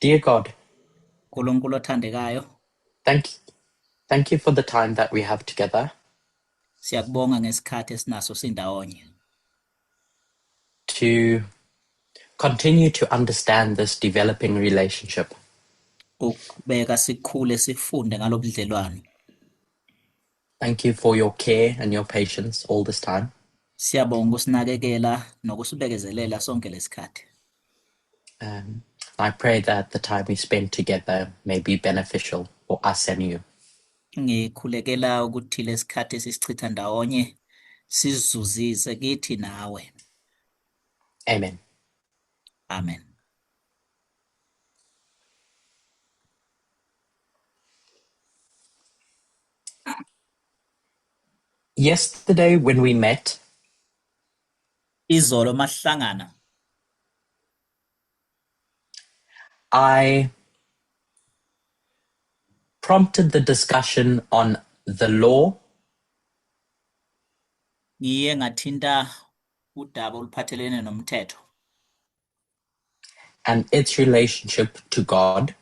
Dear God, Nkulunkulu othandekayo, thank thank you for the time that we have together siyakubonga ngesikhathi esinaso sindawonye to continue to understand this developing relationship. Ukuqhubeka sikhule sifunde ngalobudlelwano. Thank you for your care and your patience all this time. Siyabonga ukusinakekela nokusibekezelela sonke lesikhathi. I pray that the time we spend together may be beneficial for us and you. Ngikhulekela ukuthi lesikhathi esisichitha ndawonye sizuzise kithi nawe. Amen. Amen. Yesterday, when we met, Izolo masihlangana, I prompted the discussion on the law ngiye ngathinta udaba oluphathelene nomthetho and its relationship to God,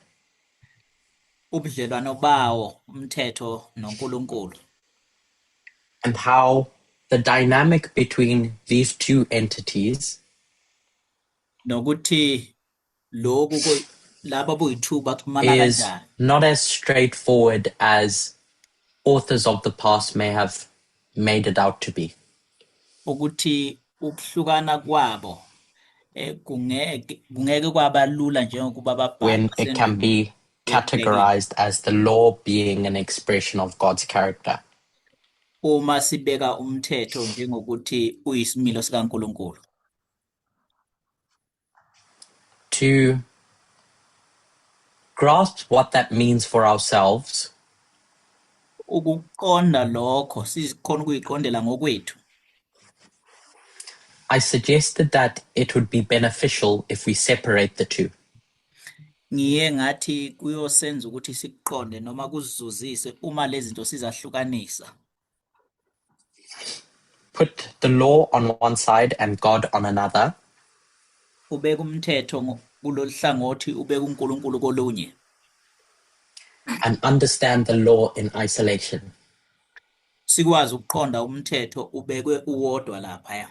ubudlelwano bawo umthetho noNkulunkulu, and how the dynamic between these two entities nokuthi lokhu laba boyi-two baxhumana is kanjani not as straightforward as authors of the past may have made it out to be. Ukuthi ukuhlukana kwabo kungeke kwaba lula njengokuba ababhali When it can basendulo be bekubhekile. categorized as the law being an expression of God's character. Uma sibeka umthetho njengokuthi uyisimilo sikaNkulunkulu. To grasp what that means for ourselves, ukuqonda lokho sikhona ukuyiqondela ngokwethu, I suggested that it would be beneficial if we separate the two. Ngiye ngathi kuyosenza ukuthi sikuqonde noma kusizuzise uma lezi zinto sizahlukanisa. Put the law on one side and God on another. Ubeka umthetho kulolu hlangothi, ubeka uNkulunkulu kolunye. And understand the law in isolation. Sikwazi ukuqonda umthetho ubekwe uwodwa laphaya.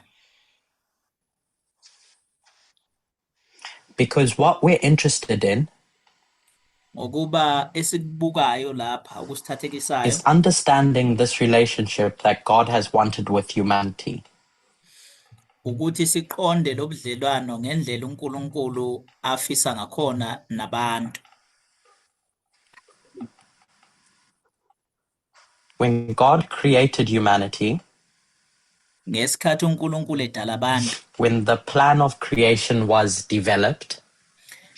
Because what we're interested in Ngokuba esikubukayo lapha okusithathekisayo is understanding this relationship that God has wanted with humanity. Ukuthi siqonde lobudlelwano ngendlela uNkulunkulu afisa ngakhona nabantu. When God created humanity, ngesikhathi uNkulunkulu edala abantu, when the plan of creation was developed,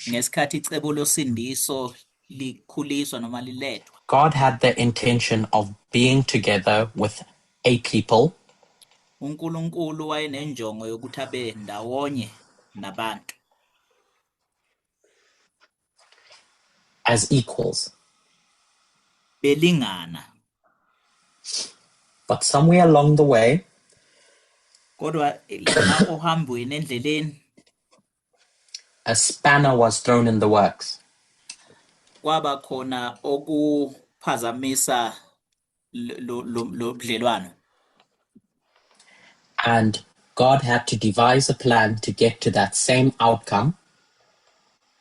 ngesikhathi icebo losindiso likhuliswa noma lilethwa, God had the intention of being together with a people uNkulunkulu wayenenjongo yokuthi abe ndawonye nabantu as equals. Belingana. But somewhere along the way, kodwa la ohambweni endleleni, a spanner was thrown in the works. Kwaba khona okuphazamisa lo budlelwano. And God had to devise a plan to get to that same outcome.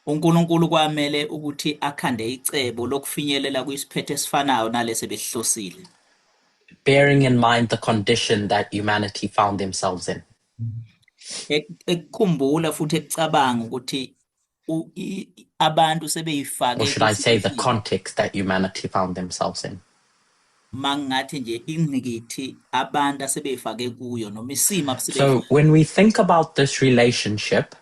uNkulunkulu kwamele ukuthi akhande icebo lokufinyelela kwisiphetho esifanayo nalesi besihlosile. Bearing in mind the condition that humanity found themselves in. Ekukhumbula futhi ekucabanga ukuthi abantu sebeyifake Or should I say the kwisimo. Context that humanity found themselves in. Mangathi nje ingqikithi abantu asebeyifake kuyo noma isimo So abasebeyifake. When we think about this relationship,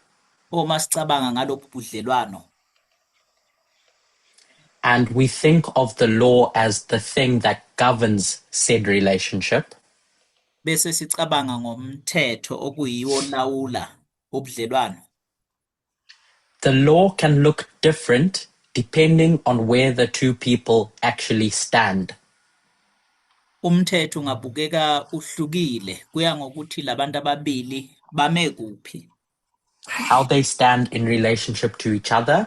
uma sicabanga ngalokhu budlelwano, and we think of the law as the thing that governs said relationship, bese sicabanga ngomthetho okuyiwo lawula ubudlelwano, the law can look different depending on where the two people actually stand. Umthetho ungabukeka uhlukile kuya ngokuthi labantu ababili bame kuphi. How they stand in relationship to each other.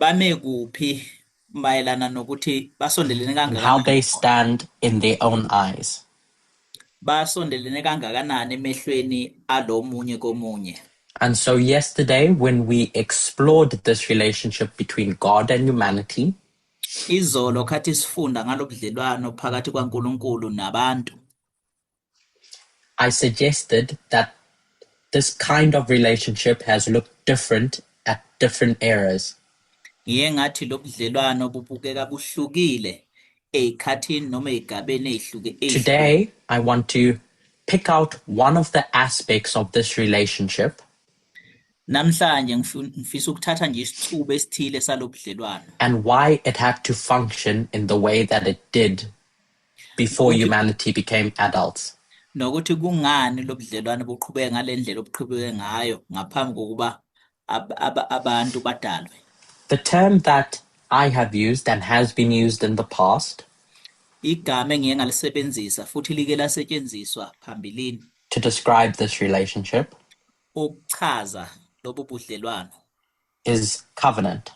Bame kuphi mayelana nokuthi basondelene And how kangakanani they bona? stand in their own eyes. Basondelene kangakanani emehlweni alo munye komunye. And so, yesterday, when we explored this relationship between God and humanity, Izolo khathi sifunda ngalobudlelwano phakathi kwaNkulunkulu nabantu, I suggested that this kind of relationship has looked different at different eras. Ngiye ngathi lobudlelwano bubukeka buhlukile ey'khathini noma ey'gabeni ey'hluke ey'hlukene. Today, I want to pick out one of the aspects of this relationship Namhlanje ngifisa ukuthatha nje isicubu esithile salobudlelwano and why it had to function in the way that it did before nokuthi humanity became adults. nokuthi kungani lobudlelwano buqhubeke ngale ndlela obuqhubeke ngayo ngaphambi kokuba abantu badalwe. The term that I have used and has been used in the past Igama engiye ngalisebenzisa futhi like lasetshenziswa phambilini to describe this relationship ukuchaza lobu budlelwano is covenant,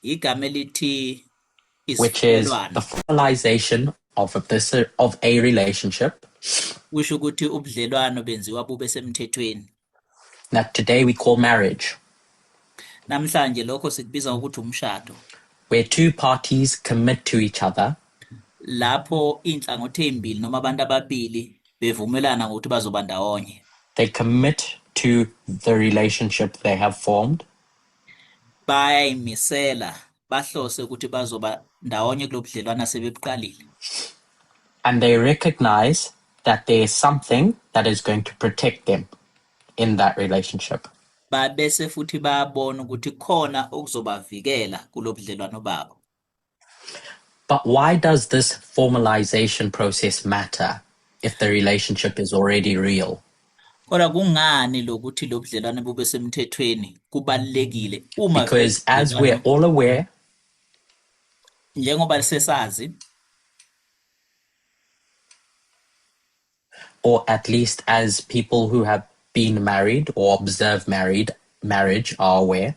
igama elithi which is the isivumelwano, formalization of a relationship kusho ukuthi ubudlelwano benziwa bube semthethweni. that today we call marriage, Namhlanje lokho sikubiza ngokuthi umshado, where two parties commit to each other. Lapho iy'nhlangothi ey'mbili noma abantu ababili bevumelana ngokuthi bazoba ndawonye. They commit to the relationship they have formed, Bayayimisela bahlose ukuthi bazoba ndawonye kulo budlelwano asebebuqalile. And they recognize that there is something that is going to protect them in that relationship. Babese futhi bayabona ukuthi khona okuzobavikela kulo budlelwano babo. But why does this formalization process matter if the relationship is already real? Kodwa kungani lokuthi lo budlelwano bube semthethweni kubalulekile uma vele Because as we're ubudlelwano all aware, njengoba sesazi, or at least as people who have been married or observe married marriage are aware,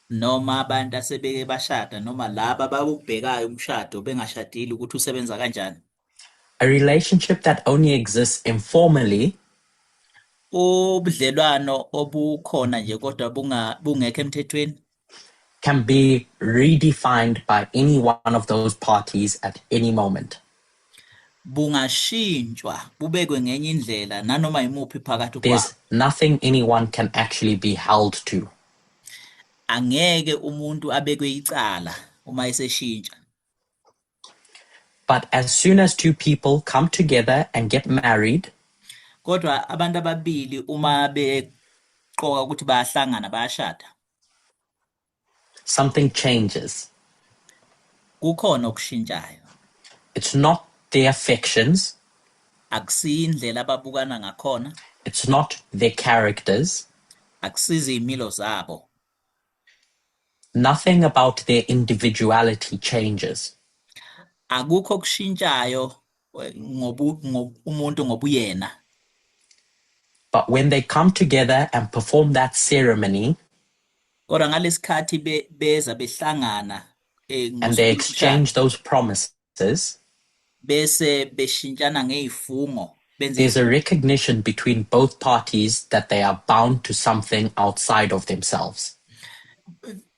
noma abantu asebeke bashada noma laba abawubhekayo umshado bengashadile ukuthi usebenza kanjani, a relationship that only exists informally ubudlelwano obukhona nje kodwa bunga bungekho emthethweni can be redefined by any one of those parties at any moment. Bungashintshwa bubekwe ngenye indlela nanoma imuphi phakathi kwabo. There's nothing anyone can actually be held to. Angeke umuntu abekwe icala uma eseshintsha. But as soon as two people come together and get married, Kodwa abantu ababili uma beqoka ukuthi bayahlangana bayashada, something changes. Kukhona okushintshayo. It's not their affections, Akusiyo indlela ababukana ngakhona, it's not their characters, akusizo iy'milo zabo. Nothing about their individuality changes. Akukho okushintshayo umuntu ngobuyena. But when they come together and perform that ceremony Kodwa ngalesikhathi beza behlangana and they ngosuku lokushada, exchange those promises, bese beshintshana ngey'fungo benze there's a iy'fungo. Recognition between both parties that they are bound to something outside of themselves.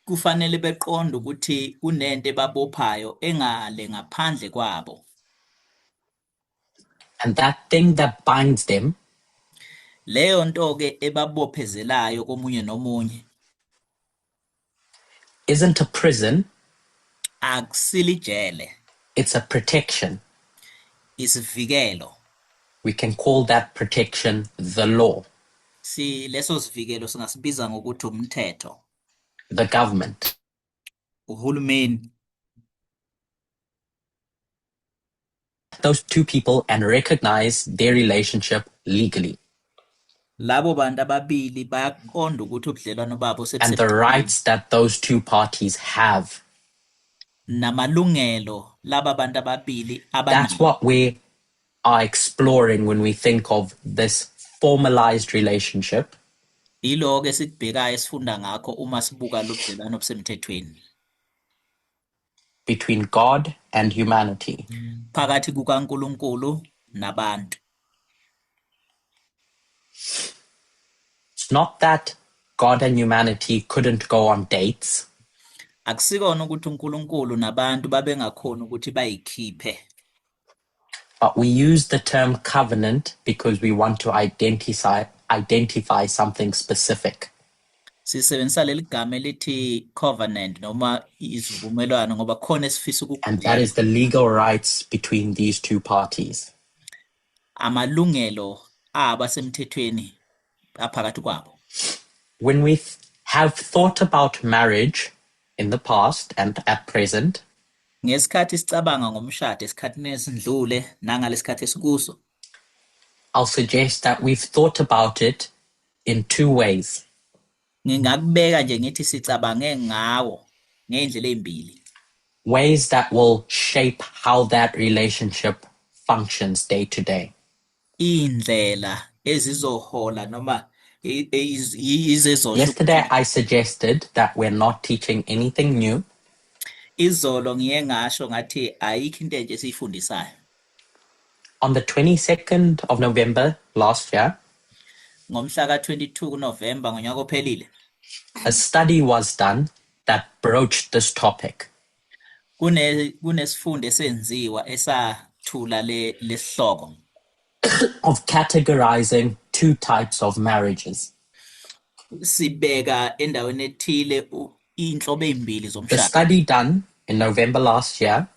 Kufanele beqonde ukuthi kunento ebabophayo engale ngaphandle kwabo. And that thing that binds them Leyo nto-ke ebabophezelayo komunye nomunye isn't a prison, akusilijele, it's a protection. Isivikelo. We can call that protection the law, Si leso sivikelo singasibiza ngokuthi umthetho, the government. Uhulumeni. Those two people and recognize their relationship legally Labo bantu ababili bayaqonda ukuthi ubudlelwano babo and the sebusemthethweni rights that those two parties have. Namalungelo laba bantu ababili That's abanawo. what we are exploring when we think of this formalized relationship Iloko esikubhekayo esifunda ngakho uma sibuka lobudlelwano obusemthethweni between God and humanity. Phakathi kukaNkulunkulu nabantu. It's not that God and humanity couldn't go on dates. Akusikona ukuthi uNkulunkulu nabantu babengakhoni ukuthi bayikhiphe. But we use the term covenant because we want to identify something specific. Sisebenzisa leli gama elithi covenant noma isivumelwano ngoba khona esifisa And that ukukubheka. is the legal rights between these two parties. Amalungelo abasemthethweni aphakathi kwabo. When we have thought about marriage in the past and at present, Ngesikhathi sicabanga ngomshado esikhathini esindlule nangalesikhathi esikuso, I'll suggest that we've thought about it in two ways. Ngingakubeka nje ngithi sicabange ngawo ngey'ndlela ey'mbili. Ways that will shape how that relationship functions day to day. Iy'ndlela ezizohola noma izezosho Yesterday, ukuthi I suggested that we're not teaching anything new. Izolo ngiye ngasho ngathi ayikho into entsha esiyifundisayo. On the 22nd of November last year, Ngomhla ka-22 kuNovemba ngonyaka ophelile, a study was done that broached this topic. Kune kunesifundo esenziwa esathula le lesihloko of categorizing two types of marriages. Sibeka endaweni ethile iy'nhlobo ey'mbili The zomshado. study done in November last year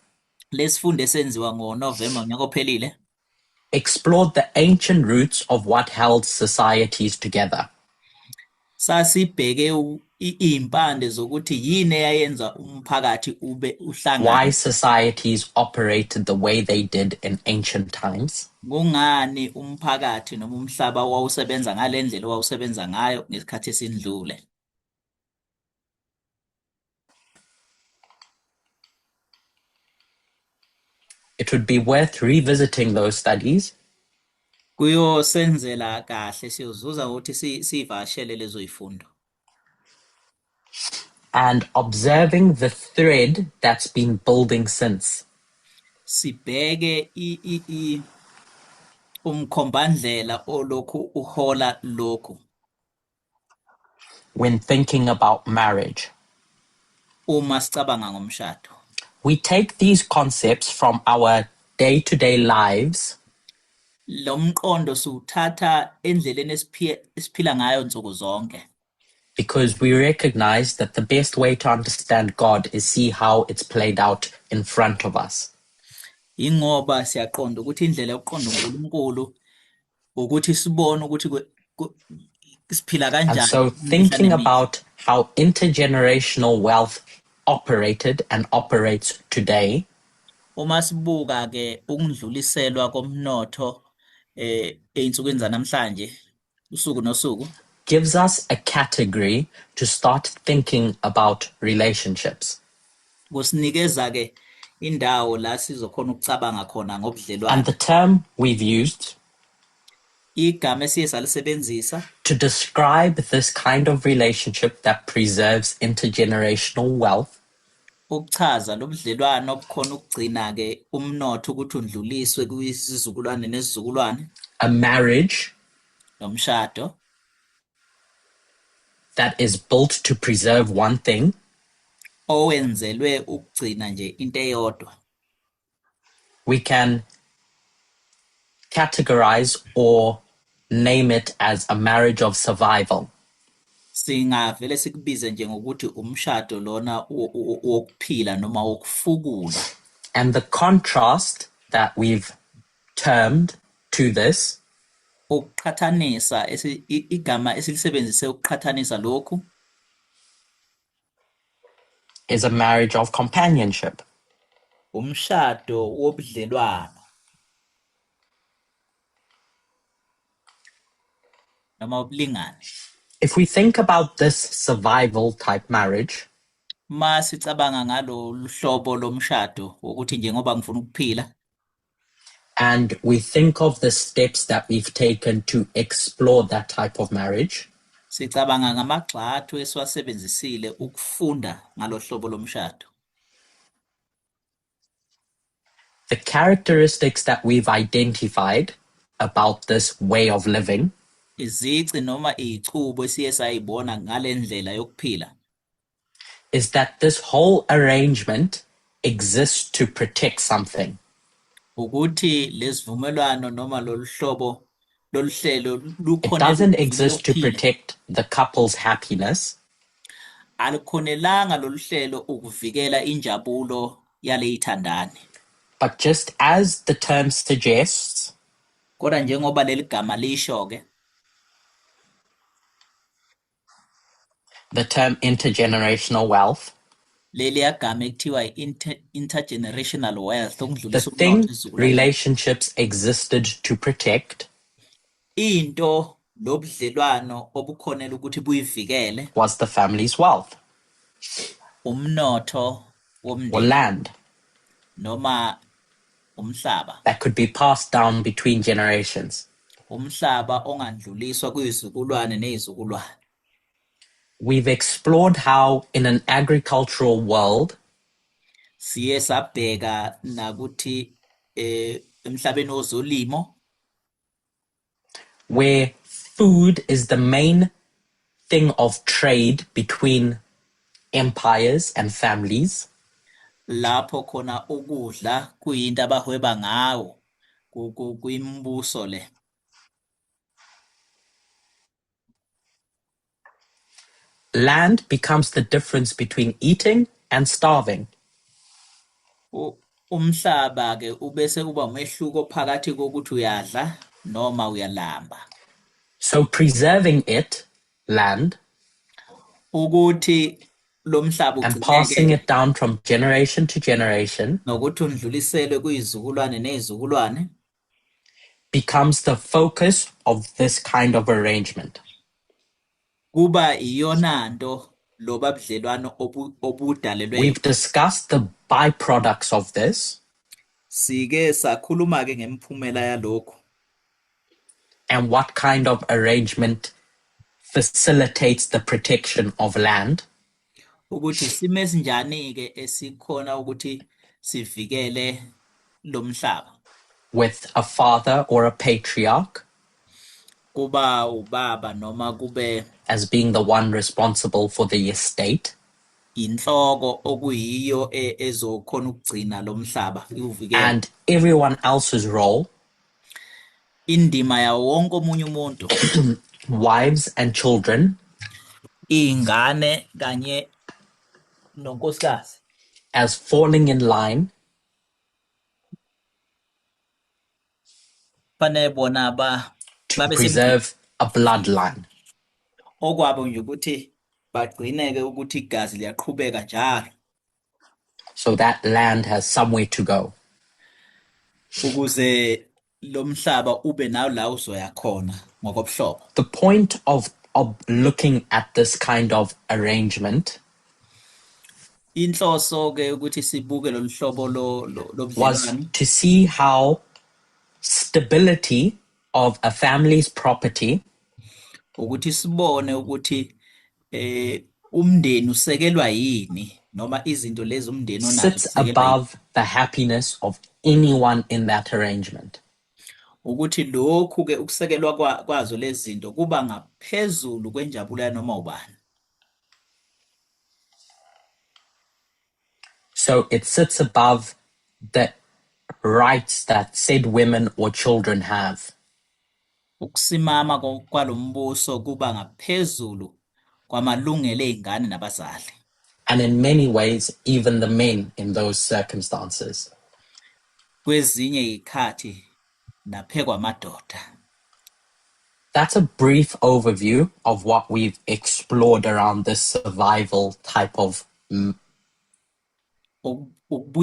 Lesifundo esenziwa ngoNovemba ngonyaka ophelile explored the ancient roots of what held societies together. Sasibheke iy'mpande zokuthi yini eyayenza umphakathi ube uhlangane. Why societies operated the way they did in ancient times. Kungani umphakathi noma umhlaba wawusebenza ngale ndlela owawusebenza ngayo ngesikhathi esindlule. It would be worth revisiting those studies. Kuyosenzela kahle siyozuza ngokuthi sivakashele lezo yifundo. And observing the thread that's been building since. Sibheke umkhombandlela olokhu uhola lokhu. When thinking about marriage. Uma sicabanga ngomshado. We take these concepts from our day-to-day lives. Lo mqondo siwuthatha endleleni esiphila ngayo nsuku zonke. Because we recognize that the best way to understand God is see how it's played out in front of us. Ingoba siyaqonda ukuthi indlela yokuqonda uNkulunkulu ukuthi sibone ukuthi siphila And kanjani so imihla thinking nemihla. about how intergenerational wealth operated and operates today. Uma sibuka ke ukudluliselwa komnotho einsukwini zanamhlanje usuku nosuku gives us a category to start thinking about relationships. Kusinikeza ke indawo la sizokhona ukucabanga khona ngobudlelwano. And the term we've used Igama esiye salisebenzisa to describe this kind of relationship that preserves intergenerational wealth. Ukuchaza lobudlelwano obukhona ukugcina ke umnotho ukuthi undluliswe kwisizukulwane nesizukulwane. A marriage Nomshado that is built to preserve one thing. Owenzelwe ukugcina nje into eyodwa. We can categorize or name it as a marriage of survival. Singavele sikubize nje ngokuthi umshado lona wokuphila noma wokufukula. And the contrast that we've termed to this Ukuqhathanisa igama esilisebenzise ukuqhathanisa lokhu is a marriage of companionship. Umshado wobudlelwano. Noma ubulingani. If we think about this survival type marriage, Masicabanga ngalolu hlobo lomshado wokuthi njengoba ngifuna ukuphila, and we think of the steps that we've taken to explore that type of marriage, Sicabanga ngamagxathu esiwasebenzisile ukufunda ngalohlobo lomshado. The characteristics that we've identified about this way of living Izici noma izicubo esiye sayibona ngale ndlela yokuphila is that this whole arrangement exists to protect something. Ukuthi lesivumelwano noma lolu hlobo lolu hlelo It lukhonela doesn't ukuvikela exist to okuthile. protect the couple's happiness. Alukhonelanga lolu hlelo ukuvikela injabulo yaleyithandani. But just as the term suggests, Kodwa njengoba leli gama lisho ke, the term intergenerational wealth, leli yagama ekuthiwa intergenerational wealth, the ukudlulisa thing umnotho esizukulwaneni. relationships existed to protect Into lobudlelwano obukhonela ukuthi buyivikele was the family's wealth umnotho or womndeni land noma umhlaba that could be passed down between generations. Umhlaba ongandluliswa kwizizukulwane nezizukulwane. We've explored how in an agricultural world Siye sabheka nakuthi emhlabeni wozolimo where food is the main thing of trade between empires and families, lapho khona ukudla kuyinto abahweba ngawo kwimibuso le. Land becomes the difference between eating and starving. Umhlaba ke ubese uba umehluko phakathi kokuthi uyadla noma uyalamba. So preserving it, land, Ukuthi lo mhlaba and passing ugcineke it down from generation to generation nokuthi undluliselwe kwizizukulwane nezizukulwane becomes the focus of this kind of arrangement. Kuba iyona nto loba budlelwano obudalelwe We've yona. discussed the byproducts of this. Sike sakhuluma ke ngemphumela yalokhu. And what kind of arrangement facilitates the protection of land. Ukuthi isimo esinjani ke esikhona ukuthi sivikele lo mhlaba. With a father or a patriarch Kuba ubaba noma kube as being the one responsible for the estate. Inhloko okuyiyo ezokhona ukugcina lo mhlaba iwuvikele. And everyone else's role, Indima yawo wonke omunye umuntu, wives and children, ingane kanye nonkosikazi, as falling in line fanele bona to babe semgcini. preserve a bloodline. Okwabo nje ukuthi bagcineke ukuthi igazi liyaqhubeka njalo. So that land has somewhere to go. Ukuze lo mhlaba ube nawo la uzoya khona ngokobuhlobo. The point of looking at this kind of arrangement Inhloso ke ukuthi sibuke lolu hlobo was lobudlelwano to see how stability of a family's property ukuthi sibone ukuthi umndeni usekelwa yini noma izinto lezi umndeni onazo sits zisekelwa yini. above the happiness of anyone in that arrangement. Ukuthi lokhu ke ukusekelwa kwazo lezi zinto kuba ngaphezulu kwenjabulo yanoma ubani. So it sits above the rights that said women or children have. Ukusimama kwalombuso kuba ngaphezulu kwamalungelo ezingane nabazali. And in many ways, even the men in those circumstances. Kwezinye izikhathi naphekwa amadoda. That's a brief overview of what we've explored around this survival type of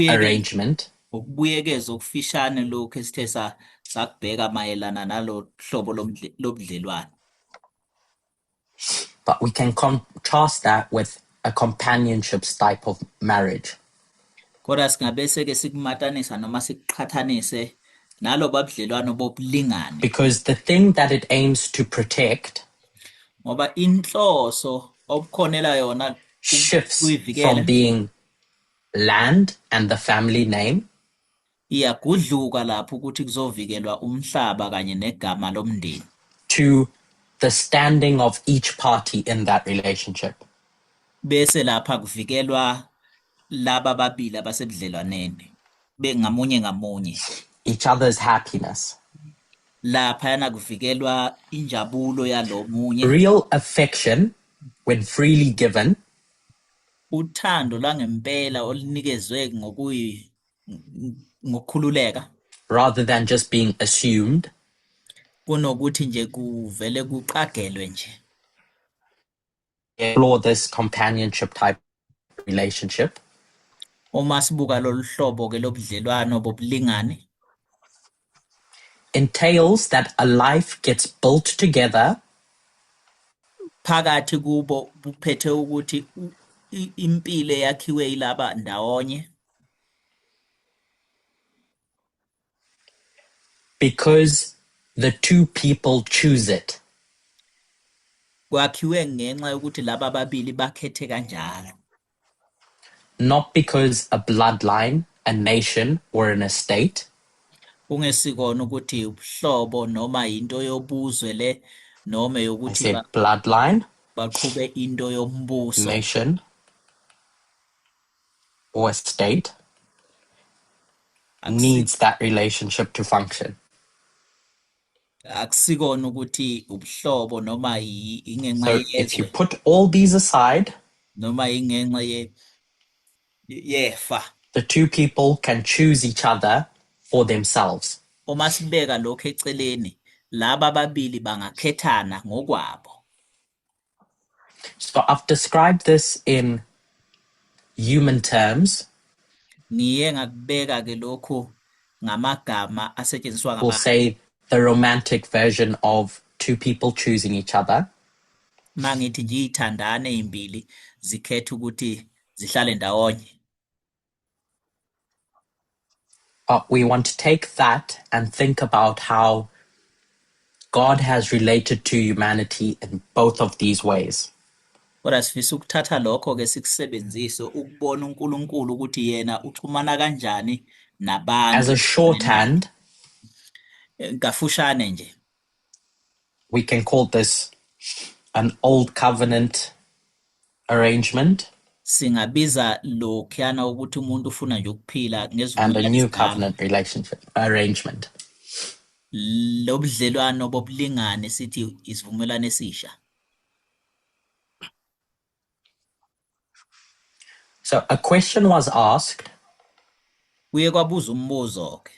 arrangement. Ukubuyekeza okufishane lokhu esithe sakubheka mayelana nalo hlobo lobudlelwano. But we can contrast that with a companionship type of marriage. Kodwa singabese ke sikumatanisa noma sikuqhathanise naloba budlelwano bobulingani. Because the thing that it aims to protect Ngoba inhloso obukhonela yona Shifts ukuyivikela from being land and the family name iyagudluka lapho ukuthi kuzovikelwa umhlaba kanye negama lomndeni to the standing of each party in that relationship. Bese lapha kuvikelwa laba ababili abasebudlelwaneni bengamunye ngamunye. Each other's happiness. Laphayana kuvikelwa injabulo yalo munye. Real affection, when freely given, Uthando lwangempela olunikezwe ngokukhululeka rather than just being assumed, kunokuthi nje kuvele kuqagelwe nje. Explore this companionship type relationship. Uma sibuka lolu hlobo ke lobudlelwano bobulingani, entails that a life gets built together phakathi kubo buphethe ukuthi impilo eyakhiwe yilaba ndawonye because the two people choose it. Kwakhiwe ngenxa yokuthi laba ababili bakhethe kanjalo. Not because a bloodline, a nation, or an estate Kungesikona ukuthi ubuhlobo noma into yobuzwe le noma I yokuthi said bloodline, baqhube into yombuso, nation, or estate needs that relationship to function. Akusikona ukuthi ubuhlobo noma ingenxa So if you yezwe put all these aside, noma ingenxa yefa, the two people can choose each other for themselves. Uma sibeka lokho eceleni, laba ababili bangakhethana ngokwabo. So I've described this in human terms. Ngiye ngakubeka ke lokhu ngamagama asetshenziswa We'll ngabantu. say the romantic version of two people choosing each other. Mangithi nje ithandane ezimbili zikhetha ukuthi zihlale ndawonye. But we want to take that and think about how God has related to humanity in both of these ways. Kodwa sifisa ukuthatha lokho ke sikusebenzise ukubona uNkulunkulu ukuthi yena uxhumana kanjani nabantu. As a shorthand, Kafushane nje, we can call this an old covenant arrangement Singabiza lokhuyana ukuthi umuntu ufuna nje ukuphila and a ngesivumelwano new esidala. covenant relationship arrangement. Lobudlelwano bobulingani sithi isivumelwano esisha. So a question was asked Kuye kwabuza umbuzo ke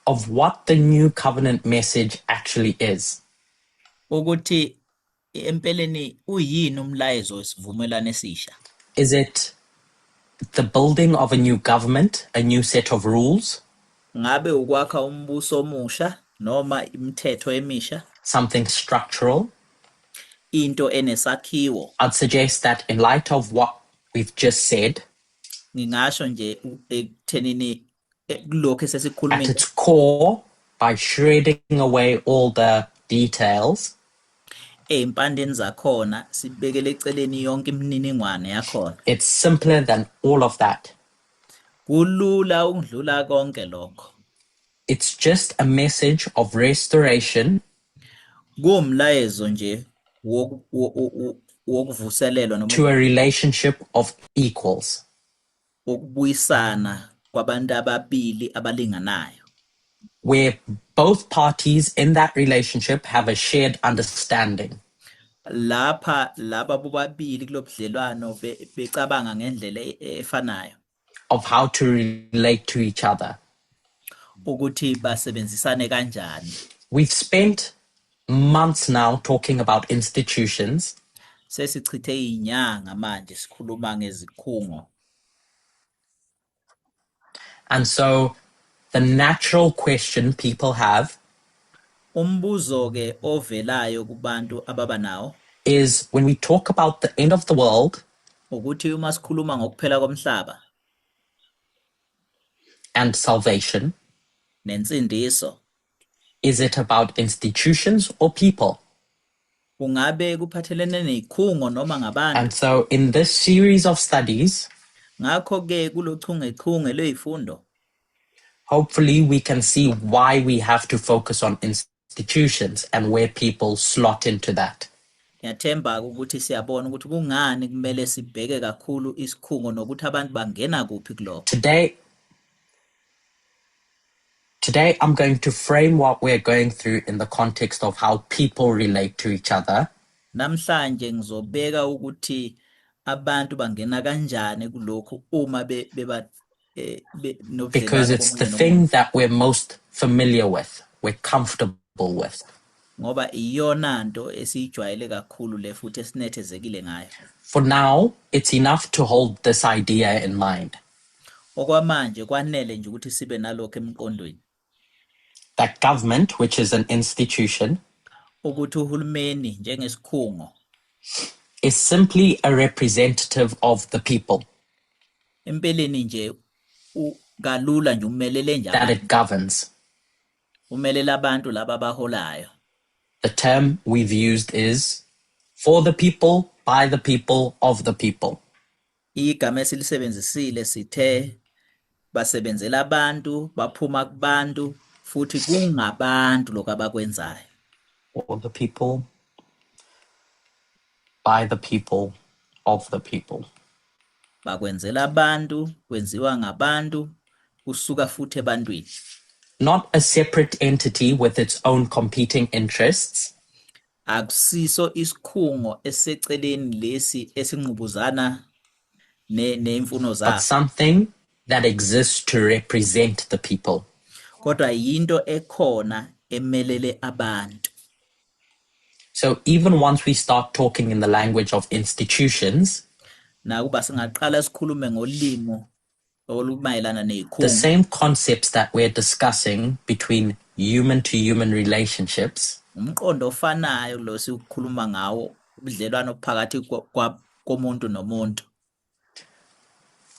of what the new covenant message actually is. Ukuthi empeleni uyini umlayezo wesivumelwano esisha? Is it the building of a new government, a new set of rules? Ngabe ukwakha umbuso omusha noma imithetho emisha? Something structural? Into enesakhiwo. I'd suggest that in light of what we've just said, Ngingasho nje ekuthenini kulokho esesikhulumile, at its core, by shredding away all the details, Ey'mpandeni zakhona sibekele eceleni yonke imininingwane yakhona, it's simpler than all of that. Kulula ukudlula konke lokho. It's just a message of restoration Kuwumlayezo nje wokuvuselelwa noma to a relationship of equals, ukubuyisana kwabantu ababili abalinganayo, where both parties in that relationship have a shared understanding lapha laba bobabili kulobudlelwano becabanga ngendlela efanayo of how to relate to each other. Ukuthi basebenzisane kanjani. We've spent months now talking about institutions. Sesichithe izinyanga manje sikhuluma ngezikhungo. And so the natural question people have Umbuzo ke ovelayo kubantu ababa nawo is, when we talk about the end of the world ukuthi uma sikhuluma ngokuphela komhlaba and salvation, nensindiso, is it about institutions or people? Kungabe kuphathelene nezikhungo noma And ngabantu. so, in this series of studies, Ngakho-ke kulo chungechunge lwezifundo, hopefully we can see why we have to focus on institutions and where people slot into that. Ngiyathemba-ke ukuthi siyabona ukuthi kungani kumele sibheke kakhulu isikhungo nokuthi abantu bangena kuphi kulokho. Today I'm going to frame what we're going through in the context of how people relate to each other. Namhlanje ngizobeka ukuthi abantu bangena kanjani kulokhu uma beba Because nobudlelwano it's the komunye nomunye. Thing that we're most familiar with, we're comfortable with. Ngoba iyona nto esiyijwayele kakhulu le futhi esinethezekile ngayo. For now, it's enough to hold this idea in mind Okwamanje kwanele nje ukuthi sibe nalokho emqondweni. That government, which is an institution, Ukuthi uhulumeni njengesikhungo is simply a representative of the people empeleni nje kalula nje umelele nje that abantu. It governs. Umelele abantu laba abaholayo. The term we've used is for the people, by the people, of the people. Igama esilisebenzisile sithe basebenzela abantu, baphuma kubantu futhi kungabantu lokho abakwenzayo. For the people, by the people, of the people. Bakwenzela abantu, kwenziwa ngabantu, kusuka futhi ebantwini. Not a separate entity with its own competing interests, Akusiso isikhungo esiseceleni lesi esingqubuzana nezimfuno but zaso. Something that exists to represent the people. Kodwa yinto ekhona emelele abantu. So even once we start talking in the language of institutions, Nakuba singaqala sikhulume ngolimo olumayelana the nezikhungo, same concepts that we're discussing between human to human relationships umqondo ofanayo lo sikhuluma ngawo ubudlelwano phakathi komuntu nomuntu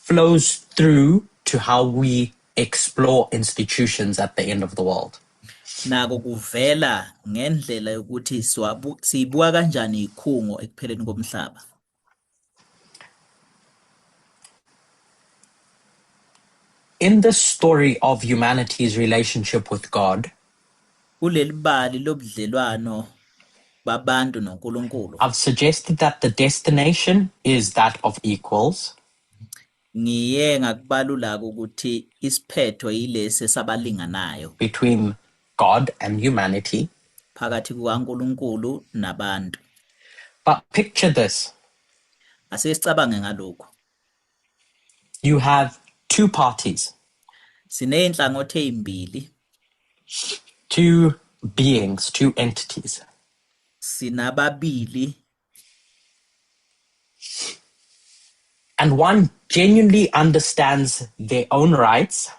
flows through to how we explore institutions at the end of the world. Nako kuvela ngendlela yokuthi siyibuka kanjani izikhungo ekupheleni komhlaba. In the story of humanity's relationship with God, Kuleli bali lobudlelwano babantu noNkulunkulu, I've suggested that the destination is that of equals, ngiye ngakubalula ukuthi isiphetho yilesi esabalinganayo between God and humanity. Phakathi kukaNkulunkulu nabantu. But picture this. Ase sicabange ngalokhu. You have two parties, Siney'nhlangothi ey'mbili, two beings, two entities. Sinababili. And one genuinely understands their own rights.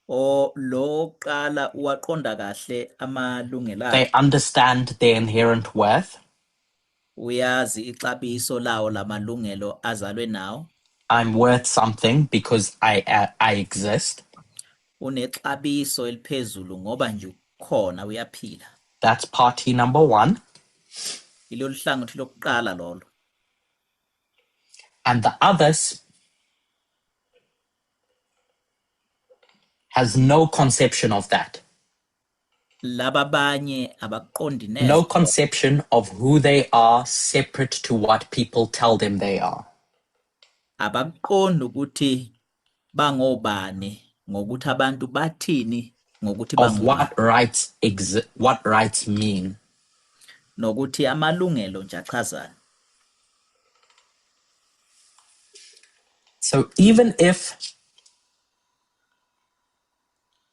O lo oqala uwaqonda kahle amalungelo They akhe. Understand their inherent worth. Uyazi ixabiso lawo lamalungelo azalwe nawo. I'm worth something because I exist. Unexabiso eliphezulu ngoba nje ukhona uyaphila. That's party number one. Ilolu hlangothi lokuqala lolo. And the others has no conception of that. Laba abanye abakuqondi neze. No conception of who they are separate to what people tell them they are. Abakuqondi ukuthi bangobani ngokuthi abantu bathini ngokuthi Of bangobani. what rights mean. Nokuthi amalungelo nje achazani. So even if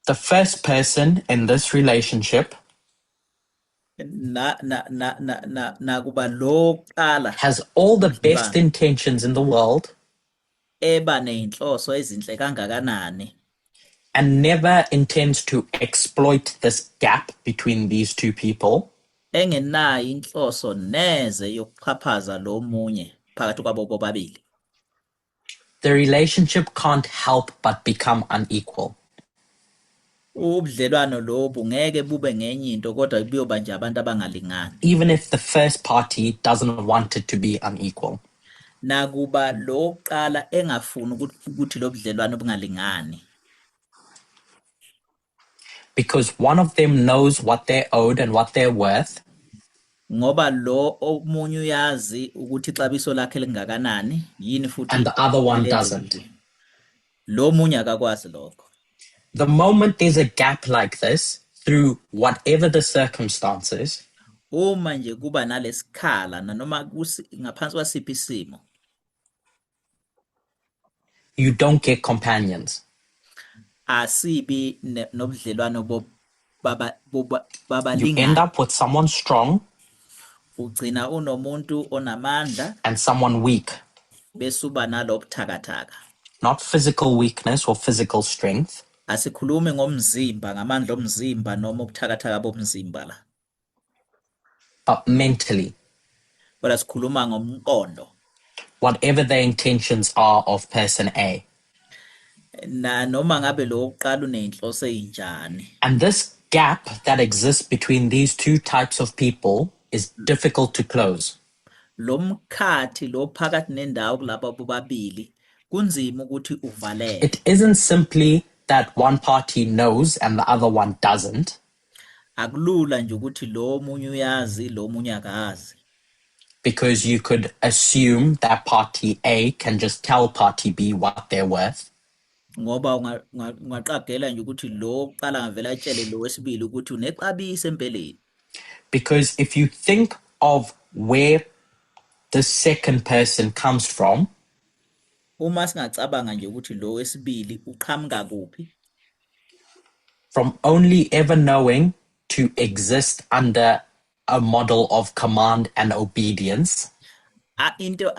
the first person in this relationship Na na na na na nakuba lo oqala has all the best intentions in the world eba nezinhloso ezinhle kangakanani and never intends to exploit this gap between these two people, engenayo inhloso neze yokuxhaphaza lo munye phakathi kwabo bobabili, the relationship can't help but become unequal. Ubudlelwano lobu ngeke bube ngenye into kodwa buyoba nje abantu abangalingani. Even if the first party doesn't want it to be unequal. Nakuba lo wokuqala engafuni ukuthi lo budlelwano bungalingani. Because one of them knows what they're owed and what they're worth, Ngoba lo omunye uyazi ukuthi ixabiso lakhe lingakanani, yini futhi and the other one kumele yenze doesn't. kuye. Lo munye akakwazi lokho. The moment there's a gap like this, through whatever the circumstances, Uma nje kuba nalesikhala nanoma ngaphansi kwasiphi isimo, you don't get companions. Asibi nobudlelwano You end babalingani. Up with someone strong Ugcina unomuntu onamandla and someone weak. Bese uba nalo buthakathaka. Not physical weakness or physical strength, Asikhulumi ngomzimba, ngamandla omzimba noma ubuthakathaka bomzimba la, but mentally, kodwa sikhuluma ngomqondo. Whatever the intentions are of person A. Na noma ngabe lo wokuqala uney'nhloso ey'njani. And this gap that exists between these two types of people is difficult to close. Lo mkhathi lo phakathi nendawo kulaba bobabili kunzima ukuthi uvaleke. It isn't simply that one party knows and the other one doesn't. Akulula nje ukuthi lo omunye uyazi lo omunye akazi. Because you could assume that party A can just tell party B what they're worth. Ngoba ungaqagela nje ukuthi lo wokuqala angavele atshele lo wesibili ukuthi unexabiso empeleni. Because if you think of where the second person comes from, Uma singacabanga nje ukuthi lo wesibili uqhamuka kuphi, from only ever knowing to exist under a model of command and obedience, into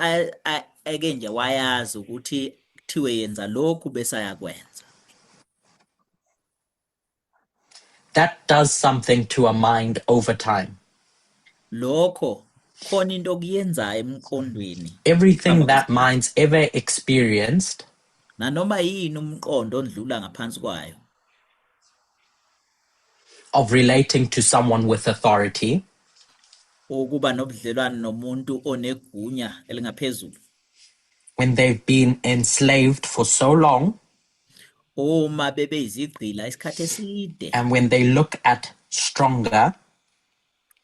eke nje wayazi ukuthi kuthiwe yenza lokhu bese ayakwenza. That does something to a mind over time. Lokho khona into okuyenzayo emqondweni. Everything Hamba that kwesikhathi. Mind's ever experienced Nanoma yini umqondo ondlula ngaphansi kwayo of relating to someone with authority ukuba nobudlelwano nomuntu onegunya elingaphezulu when they've been enslaved for so long uma bebeyizigqila isikhathi eside and when they look at stronger,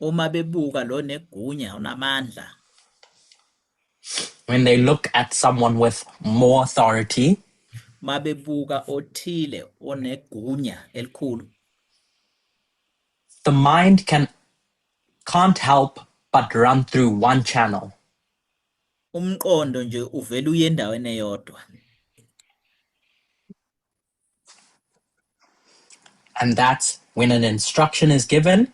uma bebuka lo negunya onamandla when they look at someone with more authority, mabebuka othile onegunya elikhulu, the mind can't help but run through one channel. Umqondo nje uvela uye endaweni eyodwa. And that's when an instruction is given,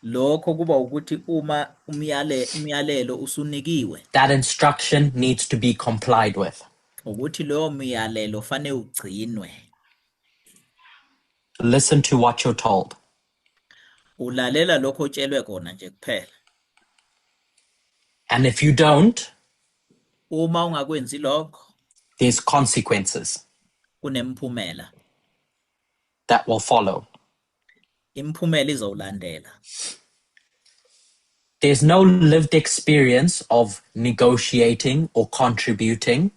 Lokho kuba ukuthi uma umyalelo usunikiwe, that instruction needs to be complied with. Ukuthi loyo myalelo fanele ugcinwe. Listen to what you're told. Ulalela lokho otshelwe kona nje kuphela. And if you don't, Uma ungakwenzi lokho, there's consequences kunemphumela that will follow. Imiphumela izowulandela. There's no lived experience of negotiating or contributing.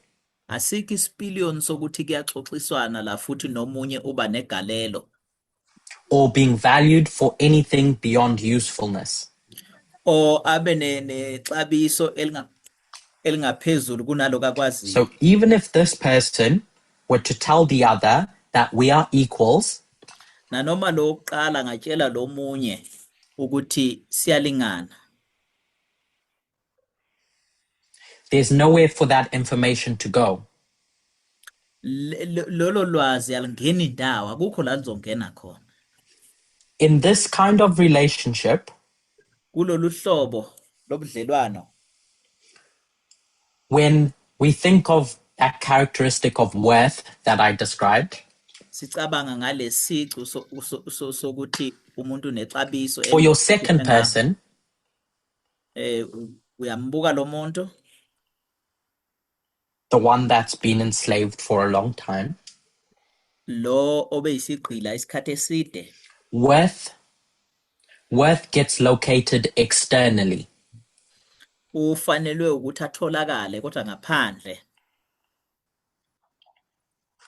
Asikho isipiliyoni sokuthi kuyaxoxiswana la futhi nomunye uba negalelo or being valued for anything beyond usefulness. Or abe nexabiso elingaphezulu kunaloko akwaziyo. So even if this person were to tell the other that we are equals, Nanoma lo wokuqala ngatshela lo munye ukuthi siyalingana, there's nowhere for that information to go. Lolo lwazi alingeni indawo, akukho la lizongena khona. In this kind of relationship, Kulolu hlobo lobudlelwano, when we think of that characteristic of worth that I described, sicabanga ngalesicu sokuthi umuntu unexabiso for your second person, uyambuka lo muntu, the one that's been enslaved for a long time, Lo obeyisigqila isikhathi eside, Worth worth gets located externally. Ufanelwe ukuthi atholakale kodwa ngaphandle,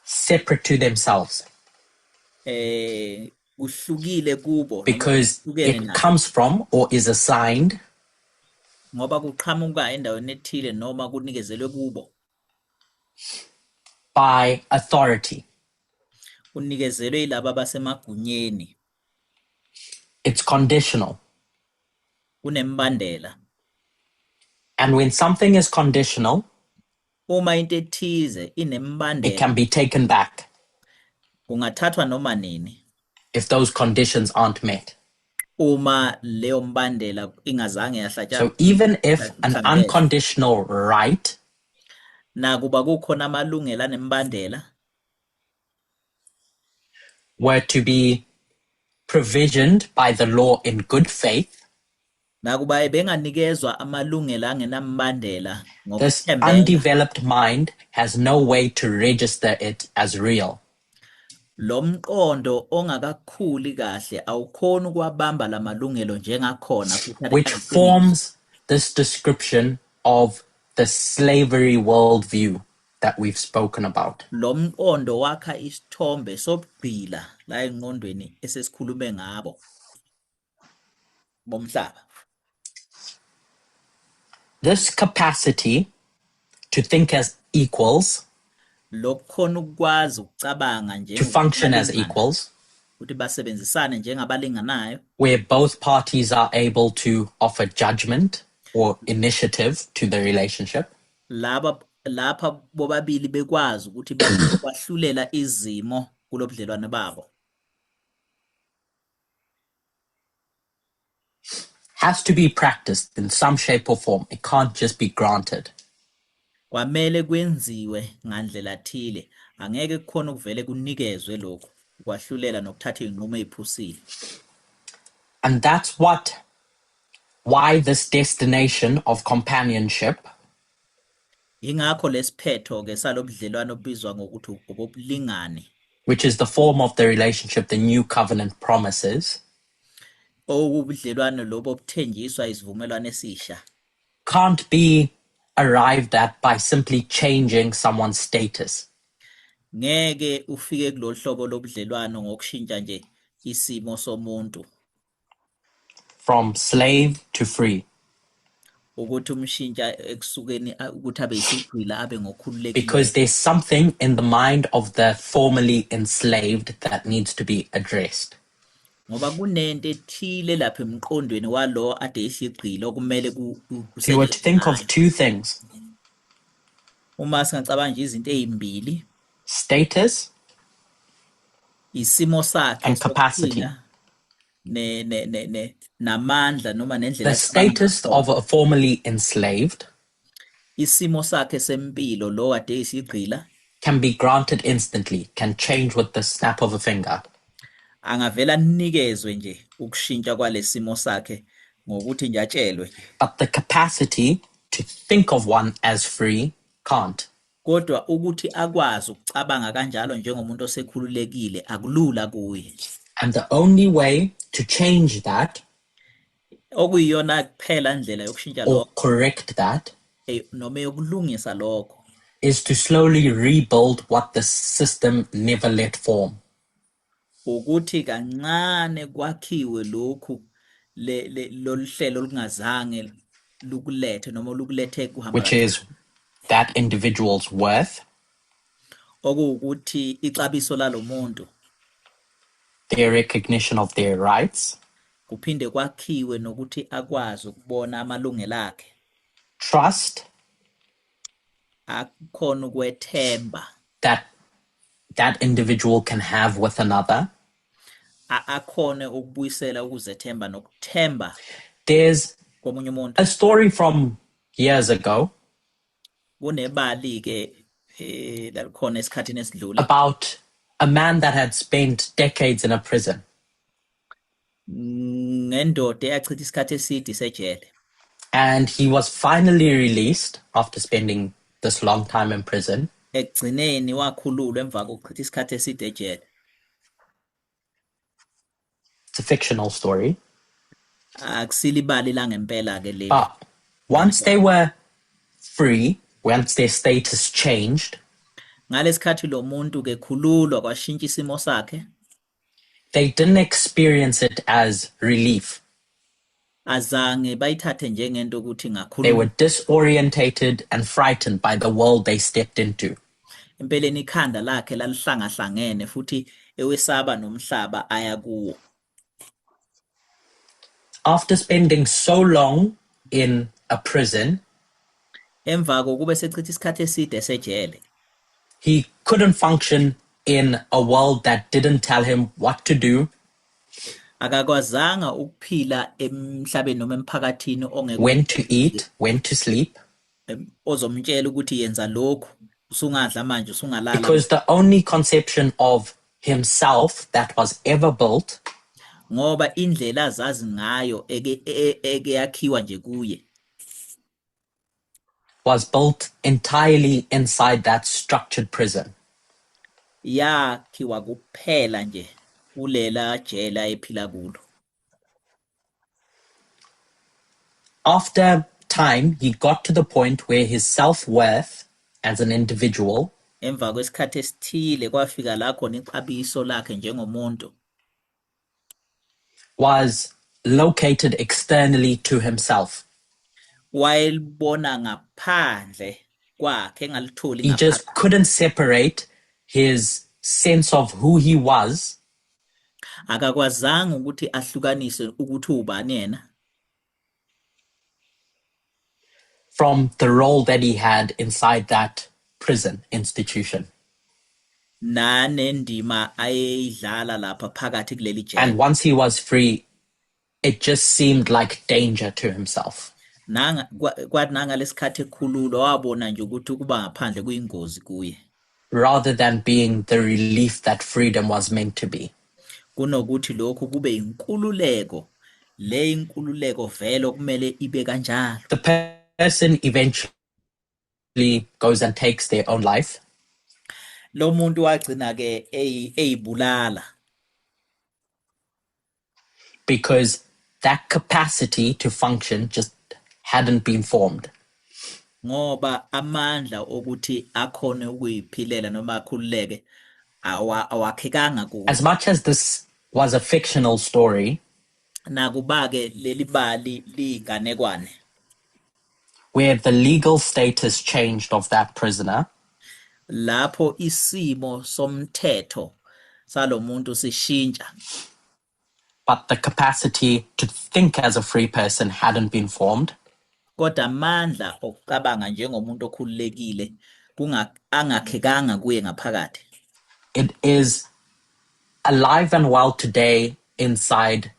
separate to themselves, kuhlukile kubo noma because kuhlukene it nabo, comes from or is assigned ngoba kuqhamuka endaweni ethile noma kunikezelwe kubo by authority. Kunikezelwe yilabo abasemagunyeni. It's conditional. Kunemibandela. And when something is conditional, uma into ethize it can inemibandela, be taken back kungathathwa noma nini if those conditions aren't met. Uma leyo mbandela ingazange So even if an yahlangabezwa. Unconditional right Nakuba kukhona amalungelo anemibandela were to be provisioned by the law in good faith, nakuba benganikezwa amalungelo angenambandela this ngokuthembeka, undeveloped mind has no way to register it as real. Lo mqondo ongakakhuli kahle awukhoni ukuwabamba lamalungelo njengakhona futhi Which ayiqiniso. Forms this description of the slavery worldview that we've spoken about. Lo mqondo wakha isithombe sobugqila la engqondweni esesikhulume ngabo bomhlaba. This capacity to think as equals, Lokukhona ukwazi ukucabanga to function as njengokubalingana, equals, ukuthi basebenzisane njengabalinganayo, where both parties are able to offer judgment or initiative to the relationship, laba lapha bobabili bekwazi ukuthi bakhone ukwahlulela izimo kulobudlelwane babo, has to be practiced in some shape or form. It can't just be granted. Kwamele kwenziwe ngandlela thile, angeke kukhona ukuvele kunikezwe lokhu ukwahlulela nokuthatha izinqumo eziphusile. And that's why this destination of companionship Ingakho lesiphetho ke salobudlelwano obizwa ngokuthi obobulingani, which is the form of the relationship the new covenant promises, okubudlelwano lobo obuthenjiswa isivumelwano esisha, can't be arrived at by simply changing someone's status. Ngeke ufike kulolu hlobo lobudlelwano ngokushintsha nje isimo somuntu from slave to free. Ukuthi umshintsha ekusukeni ukuthi abe yisigqila abe ngokhululekileyo. Because there's something in the mind of the formerly enslaved that needs to be addressed. Ngoba kunento ethile lapha emqondweni walo ade isigqila okumele If you were to kusetshenzwe think of ngayo. Two things, Uma singacabanga nje izinto ezimbili, status isimo sakhe and capacity. sokuphila ne ne ne ne namandla noma nendlela The acabanga status ngakhona. Of a formerly enslaved Isimo sakhe sempilo lo kade isigqila can be granted instantly, can change with the snap of a finger. Angavela anikezwe nje ukushintsha kwalesimo sakhe ngokuthi nje atshelwe nje. But the capacity to think of one as free can't. Kodwa ukuthi akwazi ukucabanga kanjalo njengomuntu osekhululekile akulula kuye. And the only way to change that Okuyiyona kuphela indlela yokushintsha or lokho correct that noma yokulungisa lokho is to slowly rebuild what the system never let form. Ukuthi kancane kwakhiwe lokhu le lolu hlelo olungazange lukulethe noma lukulethe kuhamba Which is kancane. That individual's worth, Okuwukuthi ixabiso lalomuntu, their recognition of their rights, kuphinde kwakhiwe nokuthi akwazi ukubona amalungelo akhe, trust akhona ukwethemba that that individual can have with another. Akhone ukubuyisela ukuzethemba nokuthemba There's komunye umuntu. A story from years ago Kunebali ke lalikhona esikhathini esidlule about a man that had spent decades in a prison. Ngendoda eyachitha isikhathi eside isejele. And he was finally released after spending this long time in prison. Ekugcineni wakhululwa emva kokuchitha isikhathi eside ejele. It's a fictional story. Akusilibali langempela ke leli. But once they Inganekwane. were free, once their status changed, Ngalesikhathi lo muntu ke khululwa kwashintsha isimo sakhe, they didn't experience it as relief. Azange bayithathe njengento ukuthi They were ngakhululeka. disorientated and frightened by the world they stepped into. Empeleni ikhanda lakhe lalihlangahlangene futhi ewesaba nomhlaba aya kuwo. After spending so long in a prison, Emva kokube sechitha isikhathi eside esejele, he couldn't function in a world that didn't tell him what to do, akakwazanga ukuphila emhlabeni noma emphakathini ongeke when to eat, when to sleep, ozomtshela ukuthi yenza lokhu, usungadla manje, usungalala, because the only conception of himself that was ever built ngoba indlela azazi ngayo eke eke yakhiwa nje kuye was built entirely inside that structured prison. Yakhiwa kuphela nje kulela jele ayephila kulo. After time, he got to the point where his self-worth as an individual Emva kwesikhathi esithile kwafika la khona ixabiso lakhe njengomuntu was located externally to himself. Wayelibona ngaphandle kwakhe engalitholi He just ngaphakathi. Couldn't separate his sense of who he was Akakwazanga ukuthi ahlukanise ukuthi ubani yena from the role that he had inside that prison institution. Nanendima ayeyidlala lapha phakathi kuleli And jele. once he was free, it just seemed like danger to himself Nanga kwathi nangalesikhathi ekhululwa wabona nje ukuthi ukuba ngaphandle kuyingozi kuye rather than being the relief that freedom was meant to be. Kunokuthi lokhu kube inkululeko le inkululeko vele okumele ibe kanjalo. The person eventually goes and takes their own life. Lo muntu wagcina ke eyibulala. Because that capacity to function just hadn't been formed. Ngoba amandla okuthi akhone ukuyiphilela noma akhululeke awakhekanga kuye. As much as this was a fictional story, Nakuba ke leli bali liyinganekwane, where the legal status changed of that prisoner, lapho isimo somthetho salomuntu sishintsha, but the capacity to think as a free person hadn't been formed, kodwa amandla okucabanga njengomuntu okhululekile kunga angakhekanga kuye ngaphakathi, it is alive and well today inside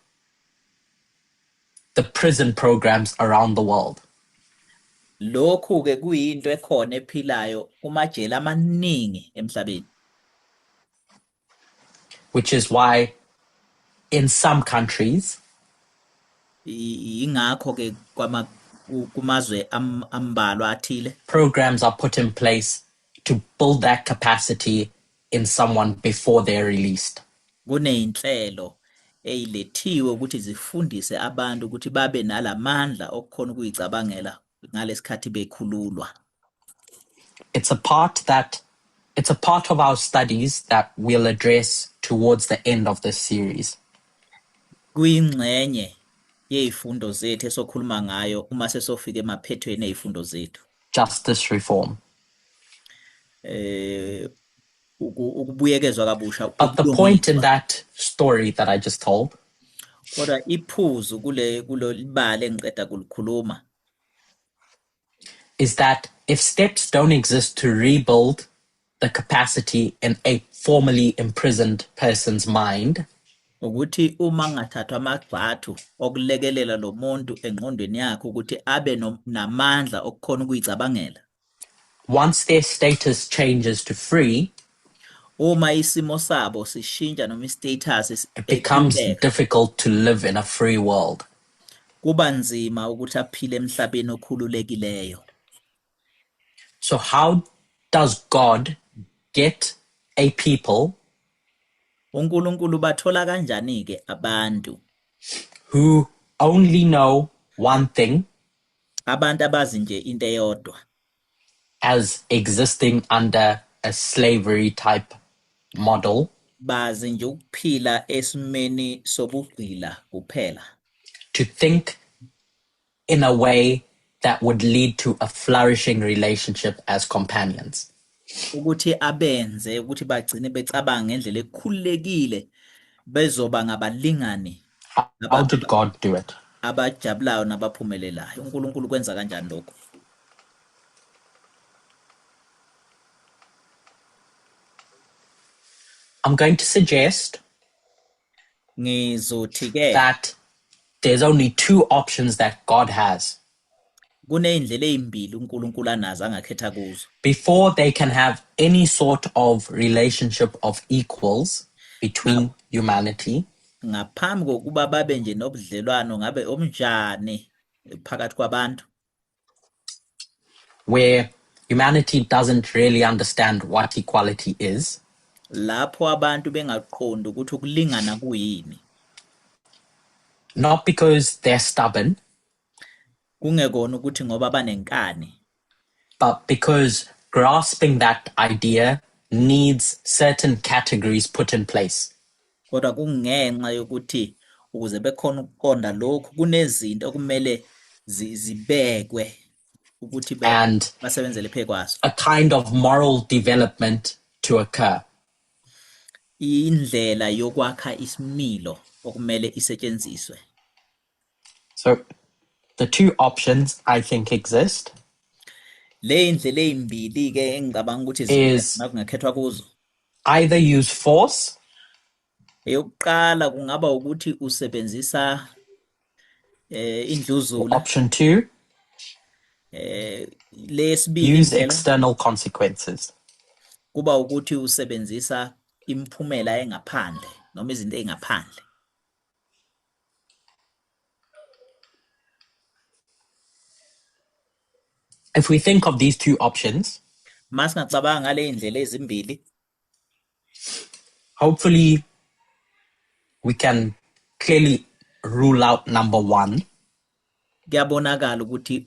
the prison programs around the world. Lokhu ke kuyinto ekhona ephilayo kumajele amaningi emhlabeni. Which is why in some countries, Ingakho ke kwama kumazwe ambalwa athile, programs are put in place to build that capacity in someone before they're released. Kuneyinhlelo ezilethiwe ukuthi zifundise abantu ukuthi babe nalamandla okukhona ukuyicabangela ngalesikhathi bekhululwa. It's a part of our studies that we'll address towards the end of this series. Kuyingxenye yezifundo zethu esokhuluma ngayo uma sesofika emaphethweni ezifundo zethu. Justice reform. Ukubuyekezwa kabusha But the point in kobulungiswa. That story that I just told Kodwa iphuzu kule kulolibali engiqeda kulikhuluma is that if steps don't exist to rebuild the capacity in a formerly imprisoned person's mind, ukuthi uma kungathathwa amagxathu okulekelela lo muntu engqondweni yakhe ukuthi abe namandla okukhona ukuyicabangela, once their status changes to free, uma isimo sabo sishintsha noma i-status it becomes ekhululeka, difficult to live in a free world. Kuba nzima ukuthi aphile emhlabeni okhululekileyo. So how does God get a people uNkulunkulu bathola kanjani ke abantu who only know one thing abantu abazi nje into eyodwa as existing under a slavery type model bazi nje ukuphila esimeni sobugqila kuphela to think in a way that would lead to a flourishing relationship as companions? Ukuthi abenze ukuthi bagcine becabanga ngendlela ekhululekile bezoba ngabalingani How did God do it? Abajabulayo nabaphumelelayo. uNkulunkulu kwenza kanjani lokho? I'm going to suggest Ngizothi ke that there's only two options that God has. Kuney'ndlela ey'mbili uNkulunkulu anazo angakhetha kuzo. Before they can have any sort of relationship of equals between humanity, Ngaphambi kokuba babe nje nobudlelwano ngabe obunjani phakathi kwabantu, where humanity doesn't really understand what equality is, lapho abantu bengaqondi ukuthi ukulingana kuyini, not because they're stubborn, kungekona ukuthi ngoba banenkani, but because grasping that idea needs certain categories put in place. Kodwa kungenxa yokuthi ukuze bekhona ukuqonda lokhu kunezinto okumele zibekwe ukuthi And basebenzele phezu kwazo. a kind of moral development to occur. Indlela yokwakha isimilo okumele isetshenziswe. So the two options I think exist Le indlela ezimbili ke engicabanga ukuthi is kungakhethwa kuzo. either use force, Eyokuqala kungaba ukuthi usebenzisa indluzula. Option two, Lesibili use indlela external consequences. Kuba ukuthi usebenzisa imiphumela engaphandle noma izinto ezingaphandle. If we think of these two options, Masingacabanga ngale indlela ezimbili, hopefully we can clearly rule out number one. Kuyabonakala ukuthi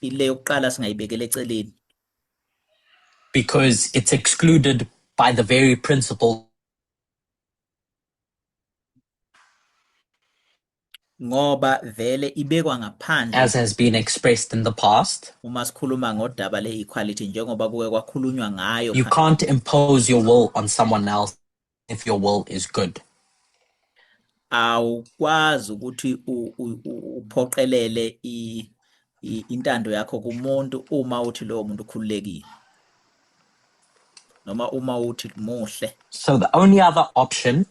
ile yokuqala singayibekela eceleni. Because it's excluded by the very principle ngoba vele ibekwa ngaphandle as has been expressed in the past. Uma sikhuluma ngodaba le-equality njengoba kuke kwakhulunywa ngayo You phambi. can't impose your will on someone else if your will is good. Awukwazi ukuthi uphoqelele intando yakho kumuntu uma uthi lowo muntu ukhululekile noma uma uthi muhle. So the only other option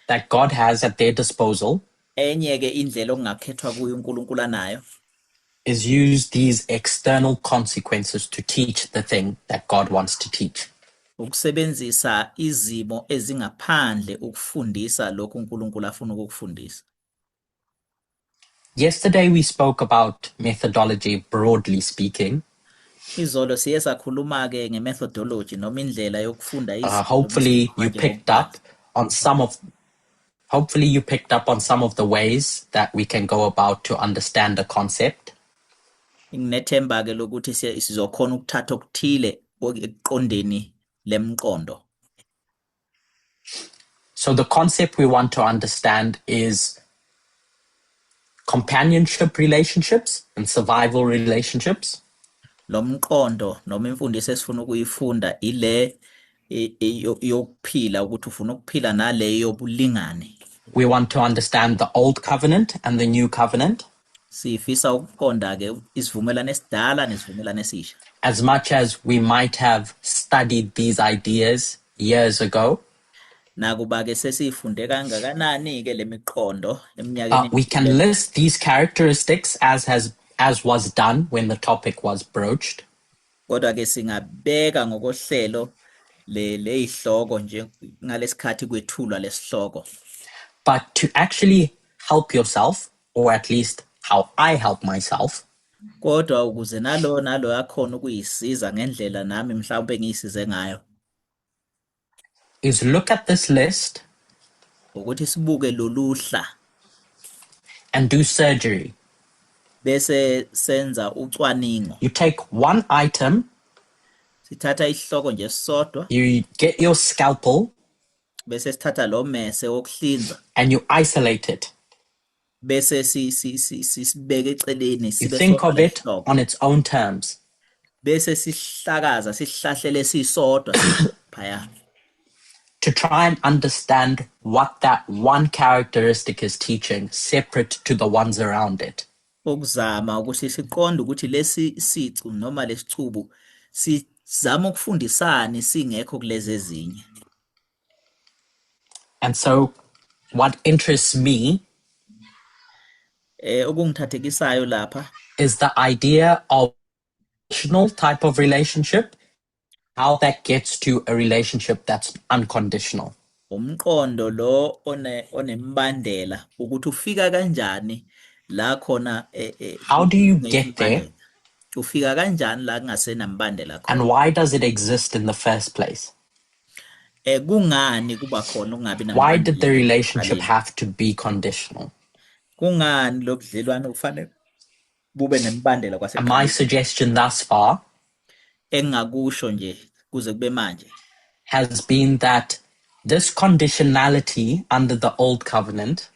that God has at their disposal Enye ke indlela okungakhethwa kuyo uNkulunkulu anayo is use these external consequences to teach the thing that God wants to teach. Ukusebenzisa izimo ezingaphandle ukufundisa lokhu uNkulunkulu afuna ukukufundisa. Yesterday we spoke about methodology, broadly speaking. Izolo siye sakhuluma ke ngemethodology noma indlela yokufunda izinto Hopefully you manje picked up ngokubanzi. on some of hopefully you picked up on some of the ways that we can go about to understand the concept. Nginethemba ke lokuthi sizokhona ukuthatha okuthile ekuqondeni lemqondo. So the concept we want to understand is companionship relationships and survival relationships. Lo mqondo noma imfundiso esifuna ukuyifunda ile yokuphila ukuthi ufuna ukuphila nale yobulingani. We want to understand the old covenant and the new covenant. Sifisa ukuqonda ke isivumelwano esidala nesivumelwano esisha. As much as we might have studied these ideas years ago, Nakuba ke sesifunde kangakanani ke lemiqondo eminyakeni we can edlule, list these characteristics as was done when the topic was broached. Kodwa ke singabeka ngokohlelo le lezihloko nje ngalesikhathi kwethulwa lesihloko. But to actually help yourself, or at least how I help myself, Kodwa ukuze nalo nalo akhona ukuyisiza ngendlela nami mhlawumbe engiyisize ngayo, is look at this list ukuthi sibuke loluhla and do surgery. Bese senza ucwaningo. You take one item, Sithatha isihloko nje sisodwa, you get your scalpel, bese sithatha lo mese wokuhlinza, and you isolate it. Bese sisibeke eceleni You sibe think sodwa of it lesihloko, on its own terms. Bese sihlakaza sihlahlele sisodwa siphaya, to try and understand what that one characteristic is teaching, separate to the ones around it. Ukuzama ukuthi siqonde ukuthi lesi sicu noma lesicubu sizama ukufundisani singekho kulezi ezinye. And so what interests me Okungithathekisayo lapha is the idea of conditional type of relationship, how that gets to a relationship that's unconditional. Umqondo lo one onembandela ukuthi ufika kanjani la khona How do you kungekho get there? imbandela, ufika kanjani la kungasenambandela And khona? why does it exist in the first place? Kungani kuba khona ukungabi Why did the nambandela relationship ekuqaleni? have to be conditional? Kungani lobudlelwano kufanele bube nembandela And my kwasekuqaleni? suggestion thus far Engingakusho nje kuze kube manje has been that this conditionality under the old covenant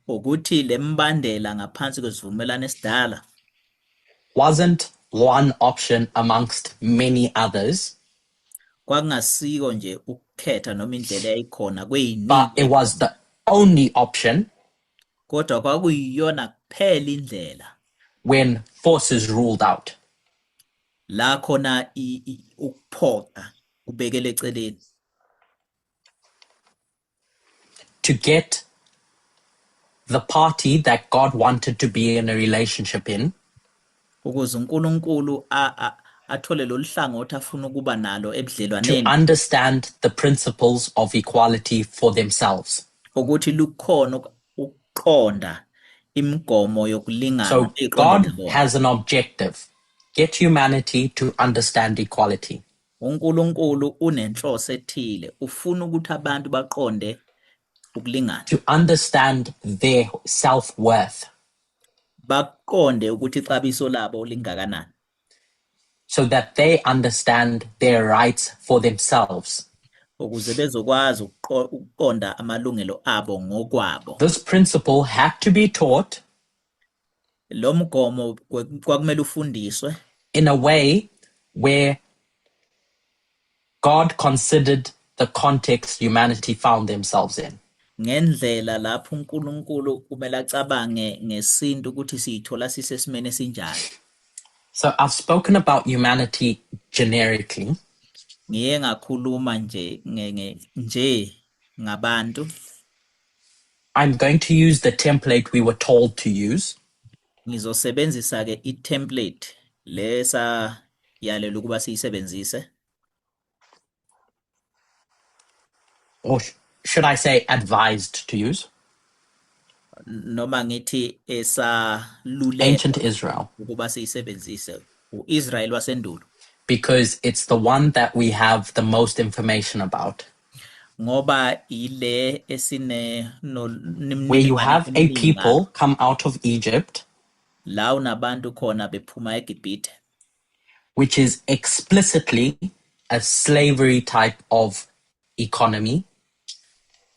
ukuthi lembandela ngaphansi kwesivumelwano esidala wasn't one option amongst many others, kwakungasiko nje ukukhetha noma indlela eyayikhona but kweyiningi it was eyayikhona, the only option kodwa kwakuyiyona kuphela indlela when force is ruled out. La khona ukuphoqa kubekele eceleni. To get the party that God wanted to be in a relationship in ukuze uNkulunkulu athole lolu hlangothi afuna ukuba nalo to ebudlelwaneni understand the principles of equality for themselves. Ukuthi lukhona ukuqonda imigomo yokulingana So eqondene God nabona. has an objective: get humanity to understand equality. uNkulunkulu unenhloso ethile, ufuna ukuthi abantu baqonde ukulingana, To understand their self-worth. Baqonde ukuthi ixabiso labo lingakanani, So that they understand their rights for themselves. Ukuze bezokwazi ukuqonda amalungelo abo ngokwabo. This principle had to be taught Lo mgomo kwakumele ufundiswe in a way where God considered the context humanity found themselves in. Ngendlela lapho uNkulunkulu kumele acabange ngesintu ukuthi siyithola sisesimeni esinjani. So I've spoken about humanity generically. Ngiye ngakhuluma nje nje ngabantu. I'm going to use the template we were told to use. Ngizosebenzisa ke i-template lesa yalelo ukuba siyisebenzise. Or should I say advised to use? Noma ngithi esalulekwa Ancient Israel. Ukuba siyisebenzise uIsrael wasendulo. Because it's the one that we have the most information about. Ngoba ile esine no Where you have a nemininingwane eminingi people ngalo. Come out of Egypt, La unabantu khona bephuma eGibhithe, which is explicitly a slavery type of economy.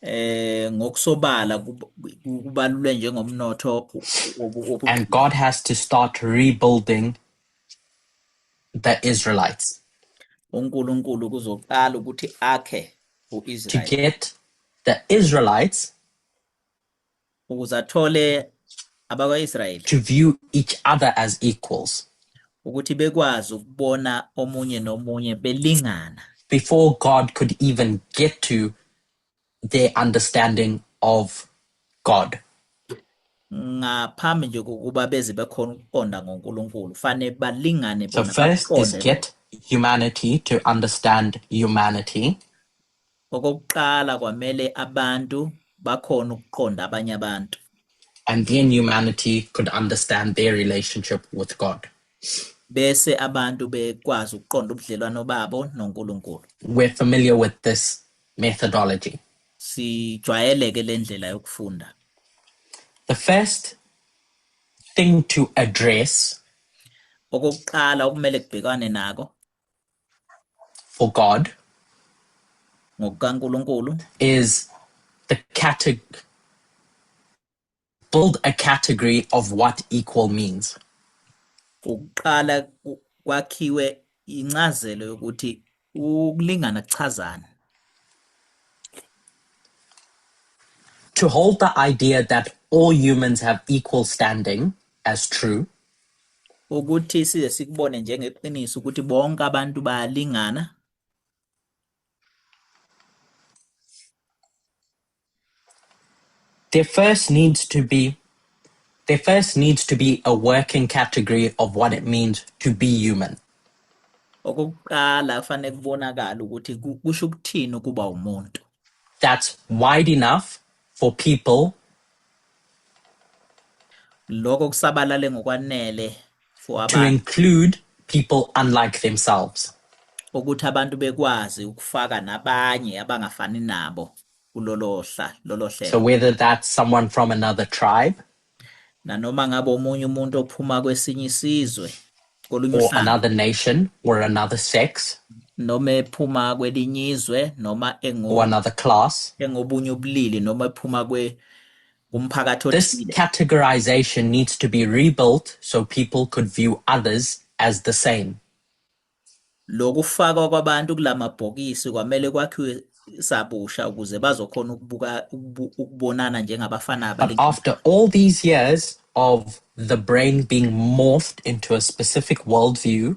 Ngokusobala kubalulwe njengomnotho And wobugqila. God has to start rebuilding the Israelites. uNkulunkulu kuzoqala ukuthi akhe To uIsrael. get the Israelites Ukuze athole abakwaIsrael to view each other as equals. Ukuthi bekwazi ukubona omunye nomunye belingana. Before God could even get to their understanding of God. Ngaphambi nje kokuba beze bekhona ukuqonda ngoNkulunkulu, fanele balingane So bona first is baqonde get humanity to understand humanity. Okokuqala kwamele abantu bakhona ukuqonda abanye abantu. And then humanity could understand their relationship with God. Bese abantu bekwazi ukuqonda ubudlelwano babo noNkulunkulu. We're familiar with this methodology. Sijwayeleke le ndlela yokufunda. The first thing to address Okokuqala okumele kubhekwane nako for God ngokukaNkulunkulu is the build a category of what equal means. Ukuqala kwakhiwe incazelo yokuthi ukulingana kuchazani. To hold the idea that all humans have equal standing as true, Ukuthi size sikubone njengeqiniso ukuthi bonke abantu bayalingana, there first needs to be there first needs to be a working category of what it means to be human. Okokuqala kufanele kubonakale ukuthi kusho ukuthini ukuba umuntu. That's wide enough for people Lokho kusabalale ngokwanele for to abantu include people unlike themselves. Ukuthi abantu bekwazi ukufaka nabanye abangafani nabo kulolo hla lolo So hlelo. whether that's someone from another tribe Nanoma ngabe omunye umuntu ophuma kwesinye isizwe kolunye or uhlanga another nation or another sex noma ephuma kwelinye izwe noma or another class, engobunye ubulili noma ephuma kwe kumphakathi this othile. categorization needs to be rebuilt so people could view others as the same. Lokufakwa kwabantu kulamabhokisi kwamele kwakhiwe sabusha ukuze bazokhona ukubuka ukubonana njengabafana But abalinganayo. after all these years of the brain being morphed into a specific worldview,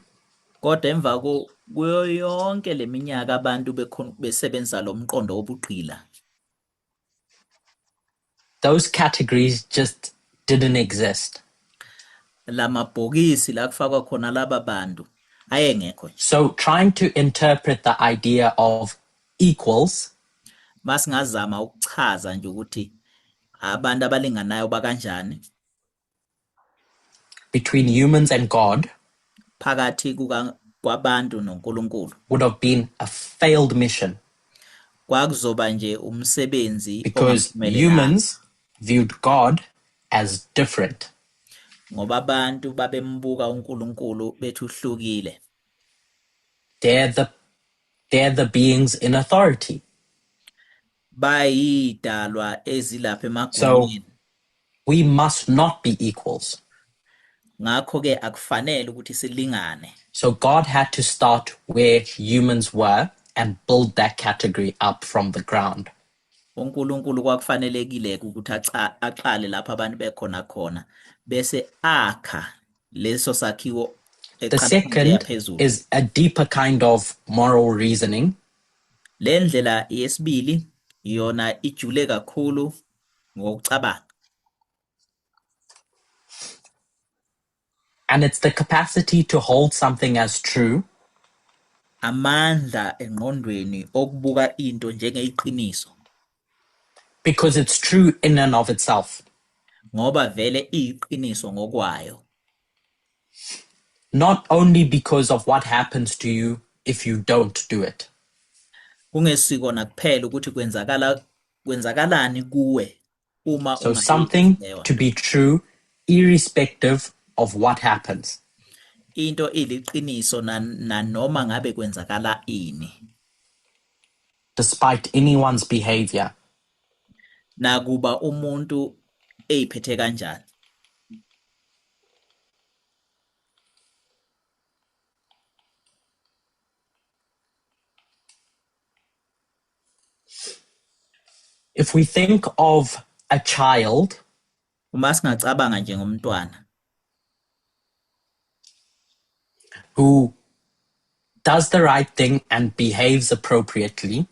Kodwa emva kuyo yonke leminyaka abantu bekhona besebenzisa lo mqondo wobugqila, those categories just didn't exist. Lamabhokisi la kufakwa khona laba bantu ayengekho nje. So trying to interpret the idea of equals Masingazama ukuchaza nje ukuthi abantu abalinganayo bakanjani between humans and God phakathi kwabantu noNkulunkulu would have been a failed mission. Kwakuzoba nje umsebenzi Because ongaphumelelanga. humans viewed God as different. Ngoba abantu babembuka uNkulunkulu bethi uhlukile. They're the beings in authority. Bayidalwa ezilapha So emagunyeni. we must not be equals. Ngakho ke akufanele ukuthi silingane. So God had to start where humans were and build that category up from the ground. uNkulunkulu kwakufanelekile ukuthi aqale lapho abantu bekhona khona bese akha leso sakhiwo The eqala phansi second yaphezulu. is a deeper kind of moral reasoning. Le ndlela yesibili yona ijule kakhulu ngokucabanga. And it's the capacity to hold something as true. Amandla engqondweni okubuka into njengeyiqiniso. Because it's true in and of itself. Ngoba vele iyiqiniso ngokwayo. Not only because of what happens to you if you don't do it. Kungesikona kuphela ukuthi kwenzakalani kuwe uma So ungayenzi something leyo to nto. be true irrespective of what happens. Into iliqiniso nanoma ngabe kwenzakala ini. Despite anyone's behavior. Nakuba umuntu eyiphethe kanjani. If we think of a child, Uma singacabanga nje ngomntwana who does the right thing and behaves appropriately,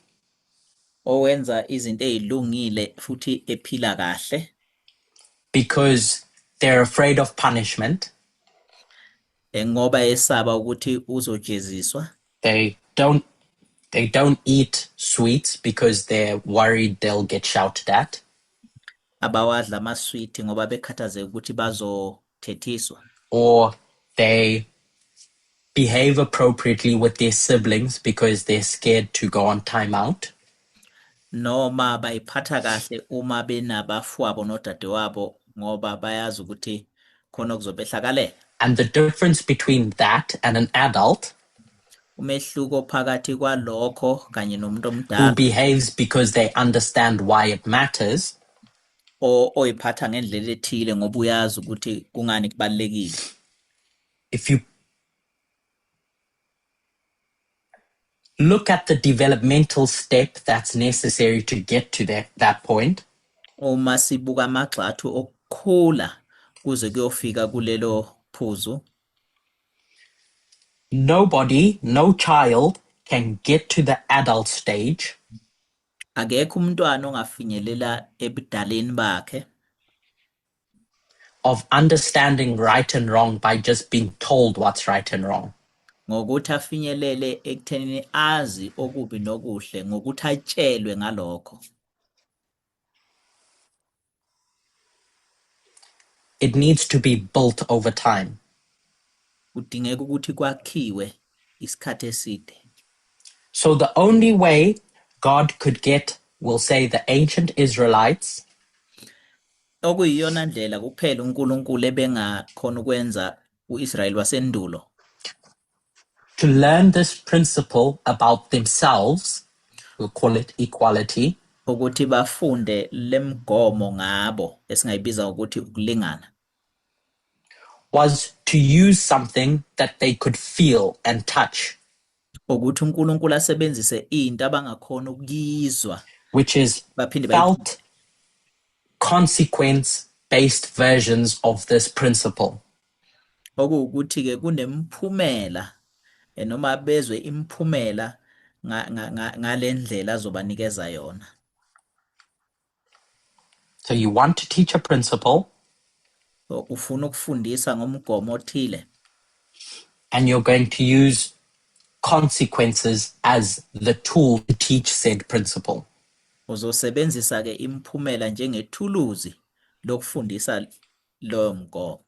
owenza izinto ezilungile futhi ephila kahle, because they're afraid of punishment, ngoba esaba ukuthi uzojeziswa, they don't eat sweets because they're worried they'll get shouted at. Abawadla amaswiti ngoba bekhathazeka ukuthi bazothethiswa. Or They behave appropriately with their siblings because they're scared to go on timeout. Noma bayiphatha kahle uma benabafowabo nodadewabo ngoba bayazi ukuthi khona okuzobehlakalela. And the difference between that and an adult Umehluko phakathi kwalokho kanye nomuntu who omdala behaves because they understand why it matters oyiphatha ngendlela ethile ngoba uyazi ukuthi kungani kubalulekile. If you look at the developmental step that's necessary to get to that point, Uma sibuka amagxathu okukhula kuze kuyofika kulelo phuzu, nobody, no child can get to the adult stage akekho umntwana ongafinyelela ebudaleni bakhe of understanding right and wrong by just being told what's right and wrong. Ngokuthi afinyelele ekuthenini azi okubi nokuhle ngokuthi atshelwe ngalokho. It needs to be built over time. Kudingeka ukuthi kwakhiwe isikhathi eside. So the only way God could get, we'll say, the ancient Israelites Okuyiyona ndlela kuphela uNkulunkulu ebengakhona ukwenza uIsrayeli wasendulo to learn this principle about themselves, we'll call it equality, ukuthi bafunde lemgomo ngabo esingayibiza ngokuthi ukulingana, was to use something that they could feel and touch, ukuthi uNkulunkulu asebenzise into abangakhona ukuyizwa which is baphinde felt consequence-based versions of this principle. Okuwukuthi ke kunemphumela noma bezwe imiphumela ngalendlela azobanikeza yona. So you want to teach a principle, So ufuna ukufundisa ngomgomo othile, and you're going to use consequences as the tool to teach said principle. Uzosebenzisa ke imiphumela njengethuluzi lokufundisa loyo mgomo.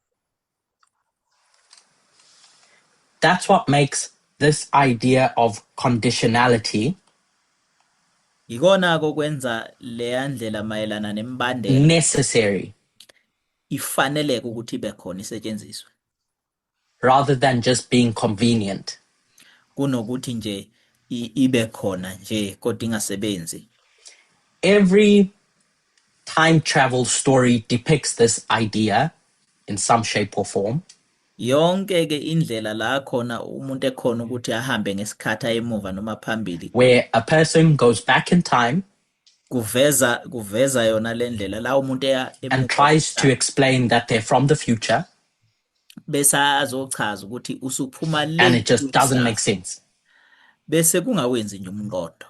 That's what makes this idea of conditionality Ikona kokwenza leya ndlela mayelana nemibandela necessary ifaneleke ukuthi ibe khona isetshenziswe, rather than just being convenient. Kunokuthi nje ibe khona nje kodwa ingasebenzi. Every time travel story depicts this idea in some shape or form. Yonke ke indlela la khona umuntu ekhona ukuthi ahambe ngesikhathi ayemuva noma phambili, where a person goes back in time kuveza yona le ndlela la umuntu eya and emuva tries to explain that they're from the future, bese azochaza ukuthi usuphuma le and it just doesn't make kusasa. Sense. Bese kungawenzi nje umqondo.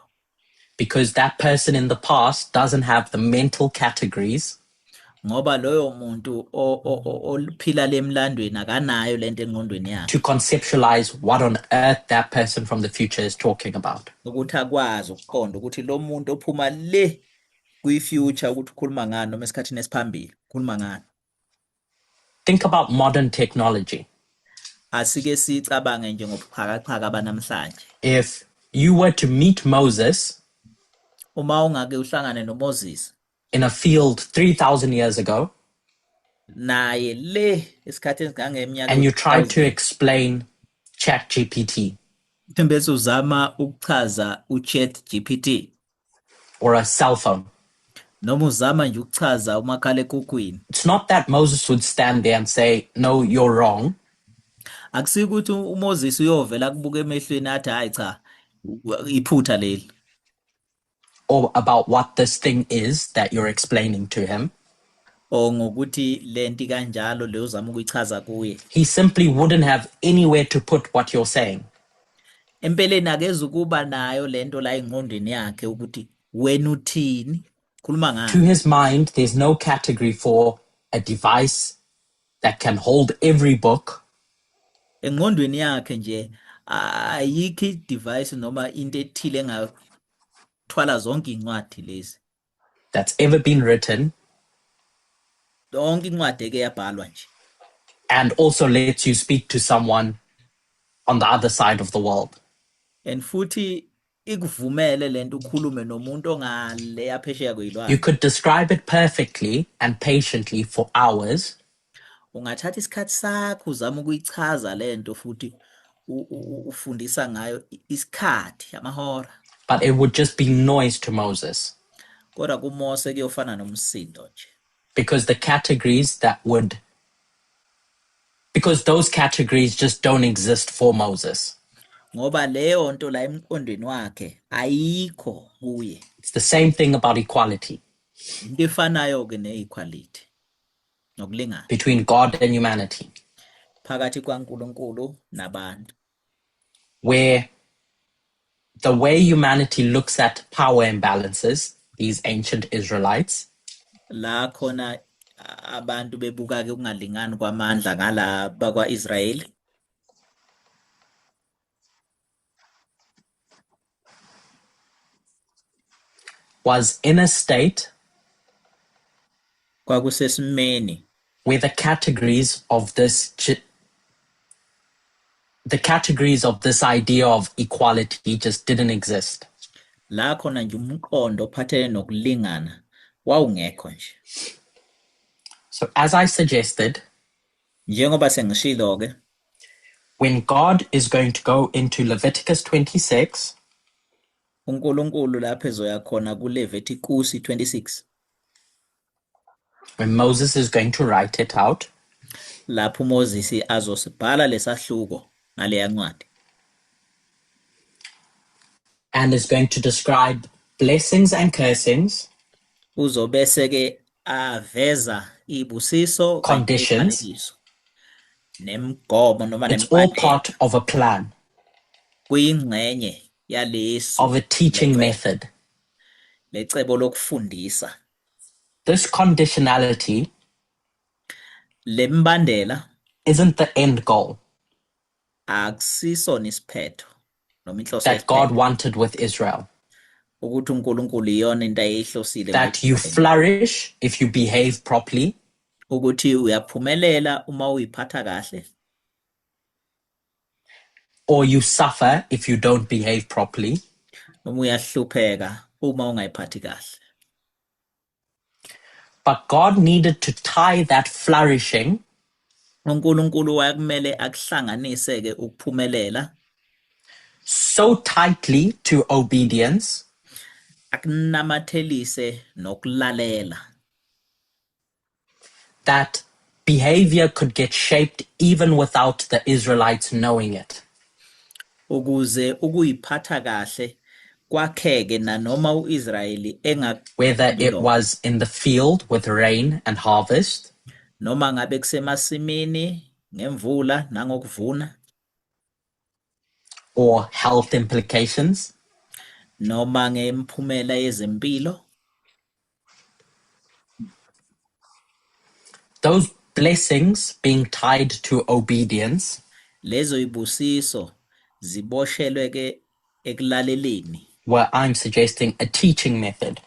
Because that person in the past doesn't have the mental categories ngoba loyo muntu ophila lemlandweni akanayo lento engqondweni yakhe to conceptualize what on earth that person from the future is talking about. Ukuthi akwazi ukuqonda ukuthi lo muntu ophuma le kwi-future ukuthi ukhuluma ngani noma esikhathini esiphambili ukhuluma ngani. Think about modern technology. Asike sicabange nje ngobuxhakaxhaka banamhlanje. If you were to meet Moses uma ungake uhlangane noMoses in a field 3,000 years ago, naye le esikhathini esingangeminyaka and you tried to ewu-3000, explain ChatGPT bese uzama ukuchaza uChat GPT or a cell phone, noma uzama nje ukuchaza umakhalekhukhwini, it's not that Moses would stand there and say, "No, you're wrong." Akusiko ukuthi uMoses uyovela akubuka emehlweni athi hayi cha iphutha leli, or about what this thing is that you're explaining to him. Or ngokuthi lento kanjalo leyo uzama ukuyichaza kuye. He simply wouldn't have anywhere to put what you're saying. Empeleni akezukuba nayo lento la engqondweni yakhe ukuthi wena uthini khuluma To ngani. his mind, there's no category for a device that can hold every book Engqondweni yakhe nje ayikho i-device noma into ethile engathwala zonke incwadi lezi that's ever been written yonke incwadi eke yabhalwa nje And also lets you speak to someone on the other side of the world. And futhi ikuvumele lento ukhulume nomuntu ongale phesheya You kwezilwandle. could describe it perfectly and patiently for hours, Ungathatha isikhathi sakho uzame ukuyichaza lento futhi ufundisa ngayo isikhathi amahora. But it would just be noise to Moses Kodwa kuMose kuyofana nomsindo nje. Because the categories that would because those categories just don't exist for Moses. Ngoba leyo nto la emqondweni wakhe ayikho kuye. It's the same thing about equality Into efanayo ke ne-equality nokulingana between God and humanity, phakathi kwaNkulunkulu nabantu. Where the way humanity looks at power imbalances, these ancient Israelites, La khona abantu bebuka ke ukungalingani kwamandla ngala bakwa-Israyeli was in a state kwakusesimeni where the categories of this idea of equality just didn't exist. La khona nje umqondo ophathelene nokulingana wawungekho nje. So as I suggested, Njengoba sengishilo ke, when God is going to go into Leviticus 26, uNkulunkulu lapho ezoya khona kuLevitikusi 26, when Moses is going to write it out, lapho uMoses azosibhala lesahluko ngaleya ncwadi and is going to describe blessings and cursings, uzobese ke aveza ibusiso kanye conditions, neziqalekiso nemigomo noma it's all nemibandela part of a plan, kuyingxenye yalesu of a teaching lecebo method. lecebo lokufundisa. This conditionality Lemibandela isn't the end goal akusisona isiphetho noma inhloso that God yesiphetho wanted with Israel. Ukuthi uNkulunkulu iyona into ayeyihlosile That you ngo-Israyeli. Flourish if you behave properly, Ukuthi uyaphumelela uma uyiphatha kahle or you suffer if you don't behave properly. Noma uyahlupheka uma ungayiphathi kahle. But God needed to tie that flourishing uNkulunkulu wayekumele akuhlanganise ke ukuphumelela so tightly to obedience akunamathelise nokulalela that behavior could get shaped even without the Israelites knowing it. Ukuze ukuyiphatha kahle kwakheke nanoma uIsrayeli Whether engakuqondi it lokho. Was in the field with rain and harvest, Noma ngabe kusemasimini ngemvula nangokuvuna or health implications, noma ngemphumela yezempilo, those blessings being tied to obedience lezo ibusiso ziboshelwe ke ekulaleleni were, I'm suggesting, a teaching method.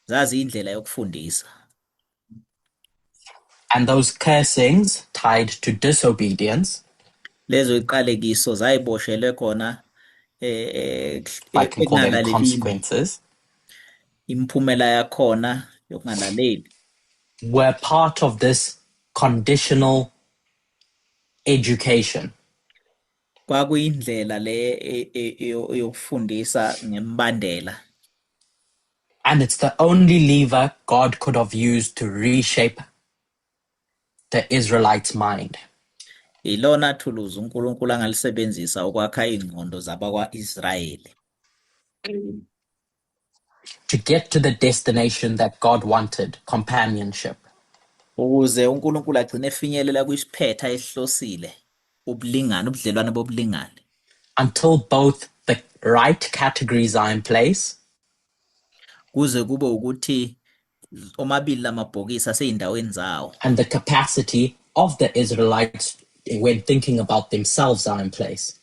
Zazi indlela yokufundisa. And those cursings tied to disobedience, Lezo iqalekiso zayiboshelwe khona I can call them ekungalalelini consequences, imiphumela yakhona yokungalaleli were part of this conditional education. Kwakuyindlela le yokufundisa ngembandela. And it's the only lever God could have used to reshape the Israelites' mind. Ilona thuluzi uNkulunkulu angalisebenzisa ukwakha ingqondo zabakwa-Israyeli. To get to the destination that God wanted, companionship. Ukuze uNkulunkulu agcine efinyelela kwisiphetha esihlosile ubulingani ubudlelwane bobulingani. Until both the right categories are in place kuze kube ukuthi omabili lamabhokisi aseyindaweni zawo and the capacity of the Israelites when thinking about themselves are in place.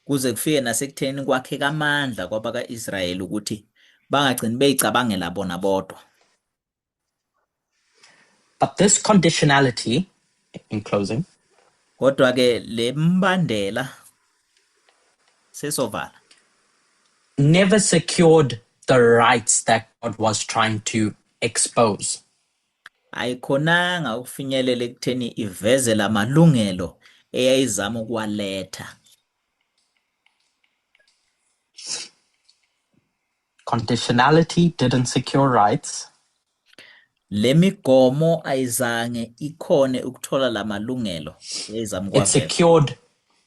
Kuze kufike nasekutheni kwakheka amandla kwabaka-Israyeli ukuthi bangagcini beyicabangela bona bodwa. But this conditionality in closing, Kodwa ke le mbandela sesovala never secured the rights that God was trying to expose. Ayikhonanga ukufinyelela ekutheni iveze lamalungelo eyayizama ukuwaletha. Conditionality didn't secure rights. Le migomo ayizange ikhone ukuthola lamalungelo eyayizama It ukuwaveza. secured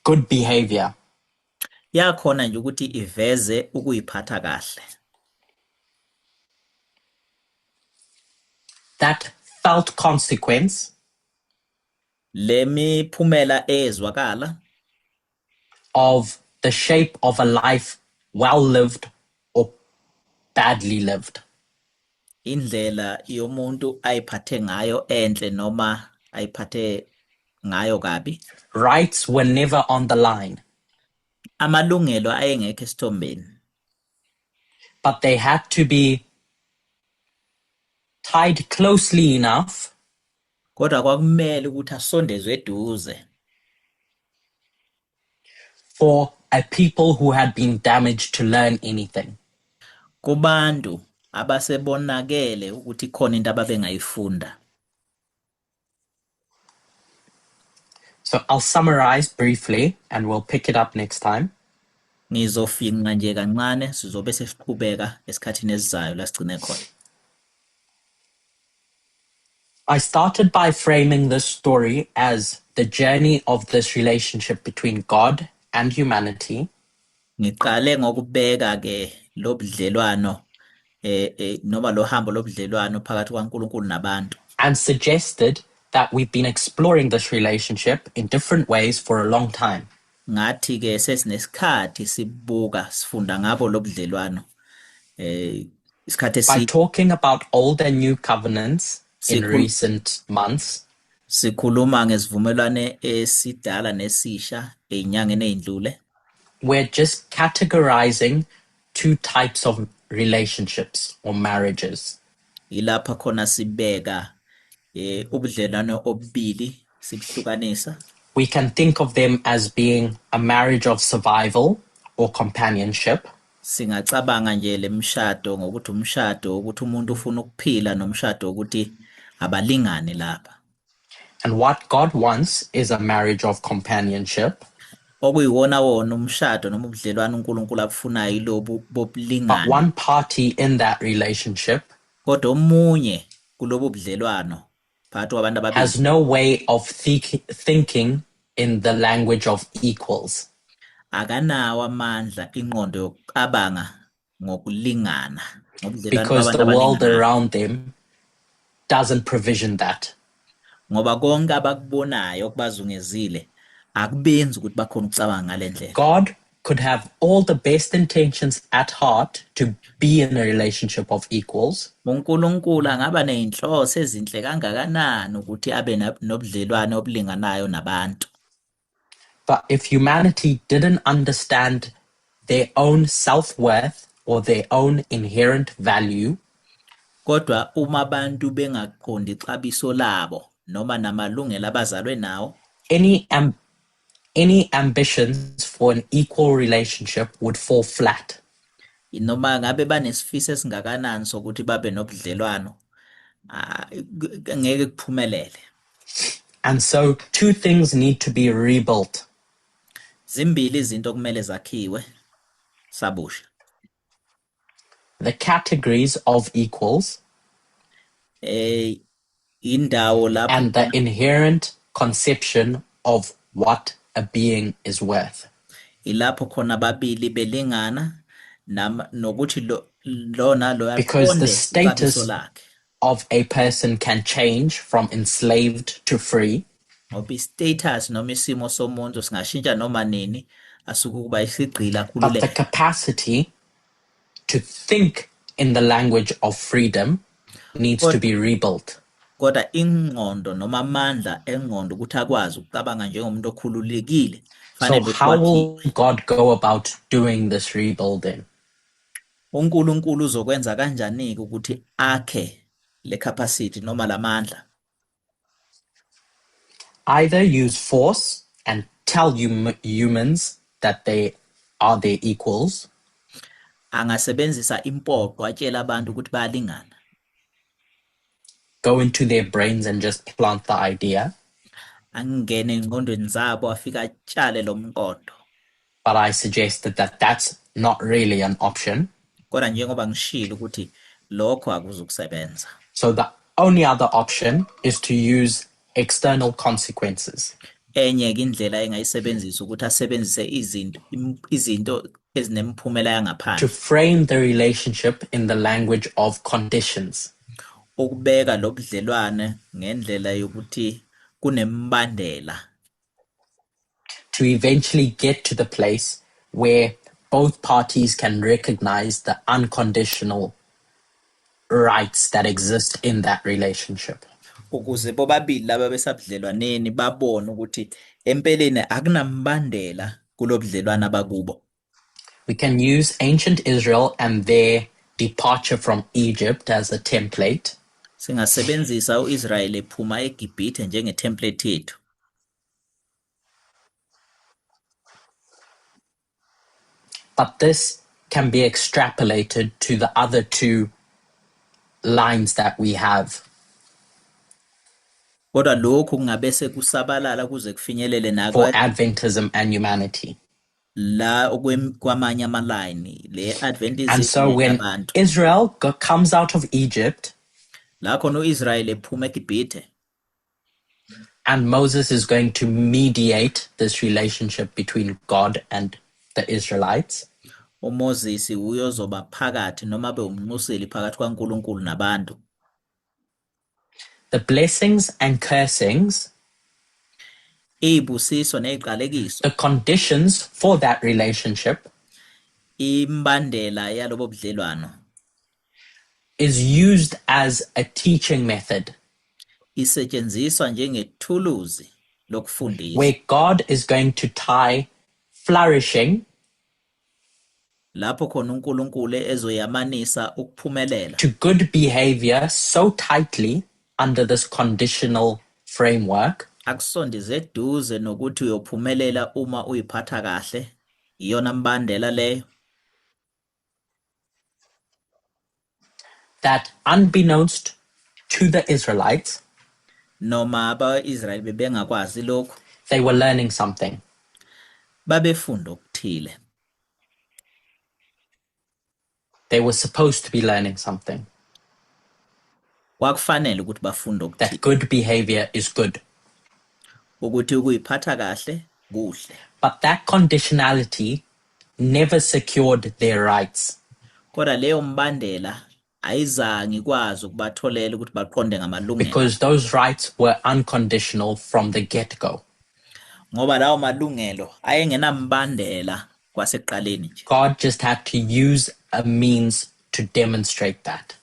good behavior. Yakhona nje ukuthi iveze ukuyiphatha kahle. That felt consequence Le miphumela eyezwakala of the shape of a life well lived or badly lived. Indlela yomuntu ayiphathe ngayo enhle noma ayiphathe ngayo kabi. Rights were never on the line. Amalungelo ayengekho esithombeni. But they had to be tied closely enough Kodwa kwakumele ukuthi asondezwe eduze for a people who had been damaged to learn anything. Kubantu abasebonakele ukuthi khona into ababengayifunda. So I'll summarize briefly and we'll pick it up next time. Ngizofinqa nje kancane sizobe sesiqhubeka esikhathini esizayo la sigcine khona. I started by framing this story as the journey of this relationship between God and humanity. Ngiqale ngokubeka ke lobudlelwano noma lo hambo lobudlelwano phakathi kwaNkulunkulu nabantu. And suggested that we've been exploring this relationship in different ways for a long time. Ngathi ke sesinesikhathi sibuka sifunda ngabo lobudlelwano isikhathi By esi talking about old and new covenants in sikhulu recent months, sikhuluma ngesivumelwane esidala nesisha ezinyangeni ezindlule. We're just categorizing two types of relationships or marriages. Ilapha khona sibeka ubudlelwano obubili sibuhlukanisa. We can think of them as being a marriage of survival or companionship. Singacabanga nje lemishado ngokuthi umshado ukuthi umuntu ufuna ukuphila nomshado ukuthi abalingani lapha. And what God wants is a marriage of companionship. Okuyiwona wona umshado noma ubudlelwano uNkulunkulu abufunayo ilobu But bobulingani. one party in that relationship Kodwa omunye kulobu budlelwano phakathi kwabantu ababili has no way of thinking in the language of equals. Akanawo amandla ingqondo yokucabanga ngokulingana ngobudlelwano Because babantu the world abalinganayo. Around them doesn't provision that. Ngoba konke abakubonayo okubazungezile akubenzi ukuthi bakhona ukucabanga ngale ndlela. God could have all the best intentions at heart to be in a relationship of equals. uNkulunkulu angaba nezinhloso ezinhle kangakanani ukuthi abe nobudlelwano obulinganayo nabantu. But if humanity didn't understand their own self-worth or their own inherent value, Kodwa uma abantu bengaqondi ixabiso labo noma namalungelo abazalwe nawo, any ambitions for an equal relationship would fall flat. Noma ngabe banesifiso esingakanani sokuthi babe nobudlelwano ngeke kuphumelele. And so two things need to be rebuilt. Zimbili izinto okumele zakhiwe sabusha. The categories of equals Indawo lapho and the inherent conception of what a being is worth. Ilapho khona ababili belingana nokuthi lo lona lo Because the aqonde ixabiso status lakhe. Of a person can change from enslaved to free. Ngoba i-status noma isimo somuntu singashintsha noma nini asuke ukuba isigqila But the akhululeke. Capacity to think in the language of freedom needs to be rebuilt. Kodwa ingqondo noma amandla engqondo ukuthi akwazi ukucabanga njengomuntu okhululekile So fanele lokhu how will kwakhiwe. God go about doing this rebuilding? uNkulunkulu uzokwenza kanjani-ke ukuthi akhe le capacity noma lamandla? Either use force and tell humans that they are their equals, Angasebenzisa impoqo atshele abantu ukuthi bayalingana, go into their brains and just plant the idea. Angene engqondweni zabo afike atshale lo mqondo. But I suggested that that's not really an option. Kodwa njengoba ngishilo ukuthi lokho akuzukusebenza. So the only other option is to use external consequences. Enye-ke indlela engayisebenzisa ukuthi asebenzise izinto ezinemiphumela To yangaphandle. frame the relationship in the language of conditions. Ukubeka lo budlelwane ngendlela yokuthi kunemibandela. To eventually get to the place where both parties can recognize the unconditional rights that exist in that relationship. Ukuze bobabili laba besabudlelwaneni babone ukuthi empeleni akunambandela kulobudlelwane abakubo. We can use ancient Israel and their departure from Egypt as a template. Singasebenzisa uIsrael ephuma eGibhithe njenge-template yethu. But this can be extrapolated to the other two lines that we have. Kodwa lokhu kungabe sekusabalala kuze kufinyelele For nakwa Adventism and humanity. la kwamanye amalayini le Adventism And so when neyabantu. Israel comes out of Egypt, La khona uIsrael ephuma eGibhithe, and Moses is going to mediate this relationship between God and the Israelites. uMoses uyozoba phakathi noma bewumnxuseli phakathi kwaNkulunkulu nabantu. The blessings and cursings, Izibusiso neziqalekiso, the conditions for that relationship, imbandela yalobo budlelwano, is used as a teaching method. Isetshenziswa njengethuluzi lokufundisa. Where God is going to tie flourishing lapho khona uNkulunkulu ezoyamanisa ukuphumelela to good behavior so tightly under this conditional framework, akusondeze eduze nokuthi uyophumelela uma uyiphatha kahle, iyona mbandela leyo, that unbeknownst to the Israelites, noma aba-Israyeli bebengakwazi lokhu, they were learning something. Babefunda okuthile. They were supposed to be learning something. Kwakufanele ukuthi bafunde okuthile. That good behavior is good. Ukuthi ukuyiphatha kahle kuhle. But that conditionality never secured their rights. Kodwa leyo mbandela ayizange ikwazi ukubatholela ukuthi baqonde ngamalungelo. Because those rights were unconditional from the get-go. Ngoba lawo malungelo ayengenambandela kwasekuqaleni nje. God just had to use a means to demonstrate that.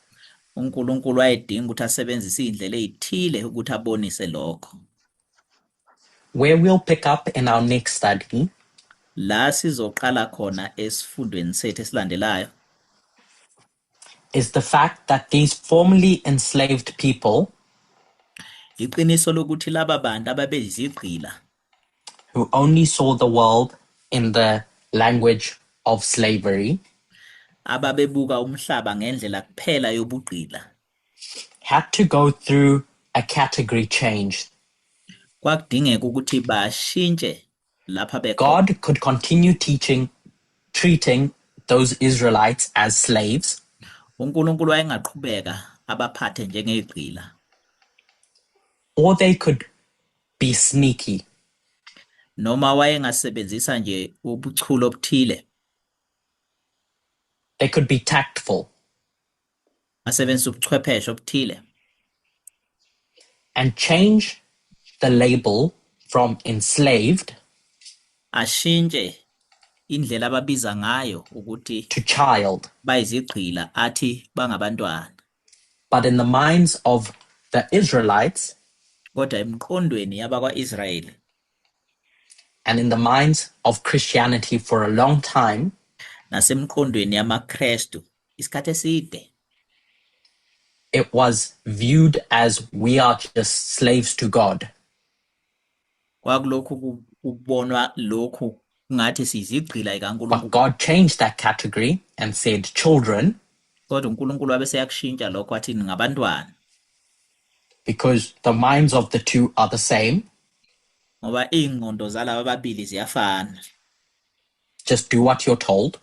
uNkulunkulu wayedinga ukuthi asebenzise izindlela ezithile ukuthi abonise lokho. Where we'll pick up in our next study La sizoqala khona esifundweni sethu esilandelayo is the fact that these formerly enslaved people iqiniso lokuthi laba bantu ababezigqila who only saw the world in the language of slavery ababebuka umhlaba ngendlela kuphela yobugqila had to go through a category change. Kwakudingeka ukuthi bashintshe lapha bekhona. God could continue treating those Israelites as slaves. uNkulunkulu wayengaqhubeka abaphathe njengezigqila. Or they could be sneaky. Noma wayengasebenzisa nje ubuchule obuthile. They could be tactful. Asebenzisa ubuchwepheshe obuthile. And change the label from enslaved ashintshe indlela ababiza ngayo ukuthi to child. Bayizigqila athi bangabantwana. But in the minds of the Israelites, kodwa emqondweni yabakwa-Israyeli and in the minds of Christianity for a long time, nasemqondweni yamaKristu isikhathi eside, it was viewed as we are just slaves to God. Kwakulokhu kubonwa lokhu kungathi sizigqila But zikaNkulunkulu. God changed that category and said children, Kodwa uNkulunkulu wabe seyakushintsha lokho wathi ningabantwana, because the minds of the two are the same. Ngoba iy'ngqondo zalaba ababili ziyafana. Just do what you're told.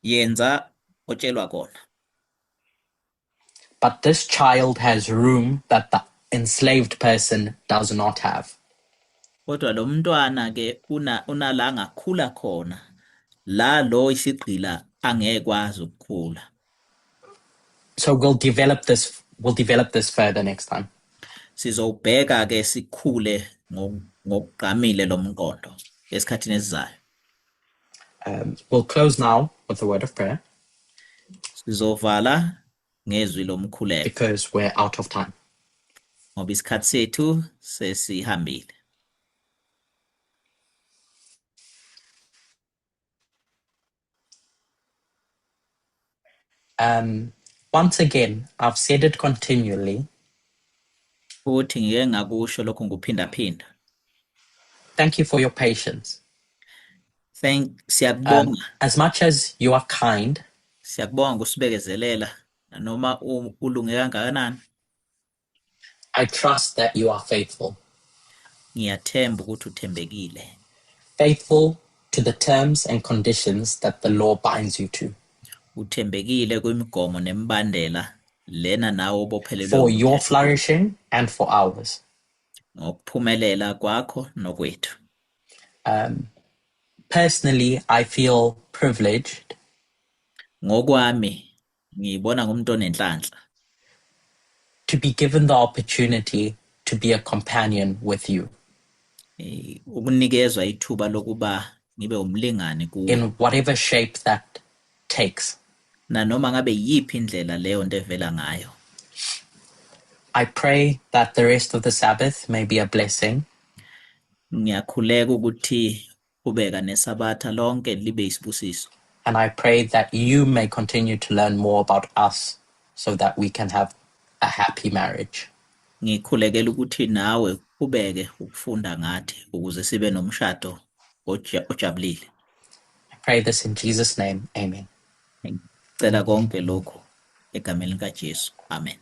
Yenza otshelwa kona. But this child has room that the enslaved person does not have. Kodwa lo mntwana ke una unala angakhula khona la lo isigqila angekwazi ukukhula. So we'll develop this further next time. Sizowubheka ke sikhule ngokugqamile lo mqondo esikhathini esizayo. We'll close now with a word of prayer Sizovala ngezwi lomkhuleko because we're out of time. Ngoba isikhathi sethu sesihambile. Once again, I've said it continually. Futhi ngike ngakusho lokho nguphindaphinda. Thank you for your patience. Thank siyakubonga. As much as you are kind, Siyakubonga ukusibekezelela noma ulunge kangakanani. I trust that you are faithful. Ngiyathemba ukuthi uthembekile. Faithful to the terms and conditions that the law binds you to. Uthembekile kwimigomo nemibandela lena nawe obophelelwe For your umthetho kuyo. Flourishing and for ours. Ngokuphumelela kwakho nokwethu. Personally, I feel privileged Ngokwami ngibona ngumuntu onenhlanhla to be given the opportunity to be a companion with you ukunikezwa ithuba lokuba ngibe umlingani kuwe in whatever shape that takes. Nanoma ngabe yiphi indlela leyo nto evela ngayo. I pray that the rest of the Sabbath may be a blessing Ngiyakhuleka ukuthi ubeka nesabatha lonke libe isibusiso. And I pray that you may continue to learn more about us so that we can have a happy marriage. Ngikhulekela ukuthi nawe ubeke ukufunda ngathi ukuze sibe nomshado ojabulile. I pray this in Jesus' name. Amen. Ngicela konke lokhu egameni likaJesu. Amen.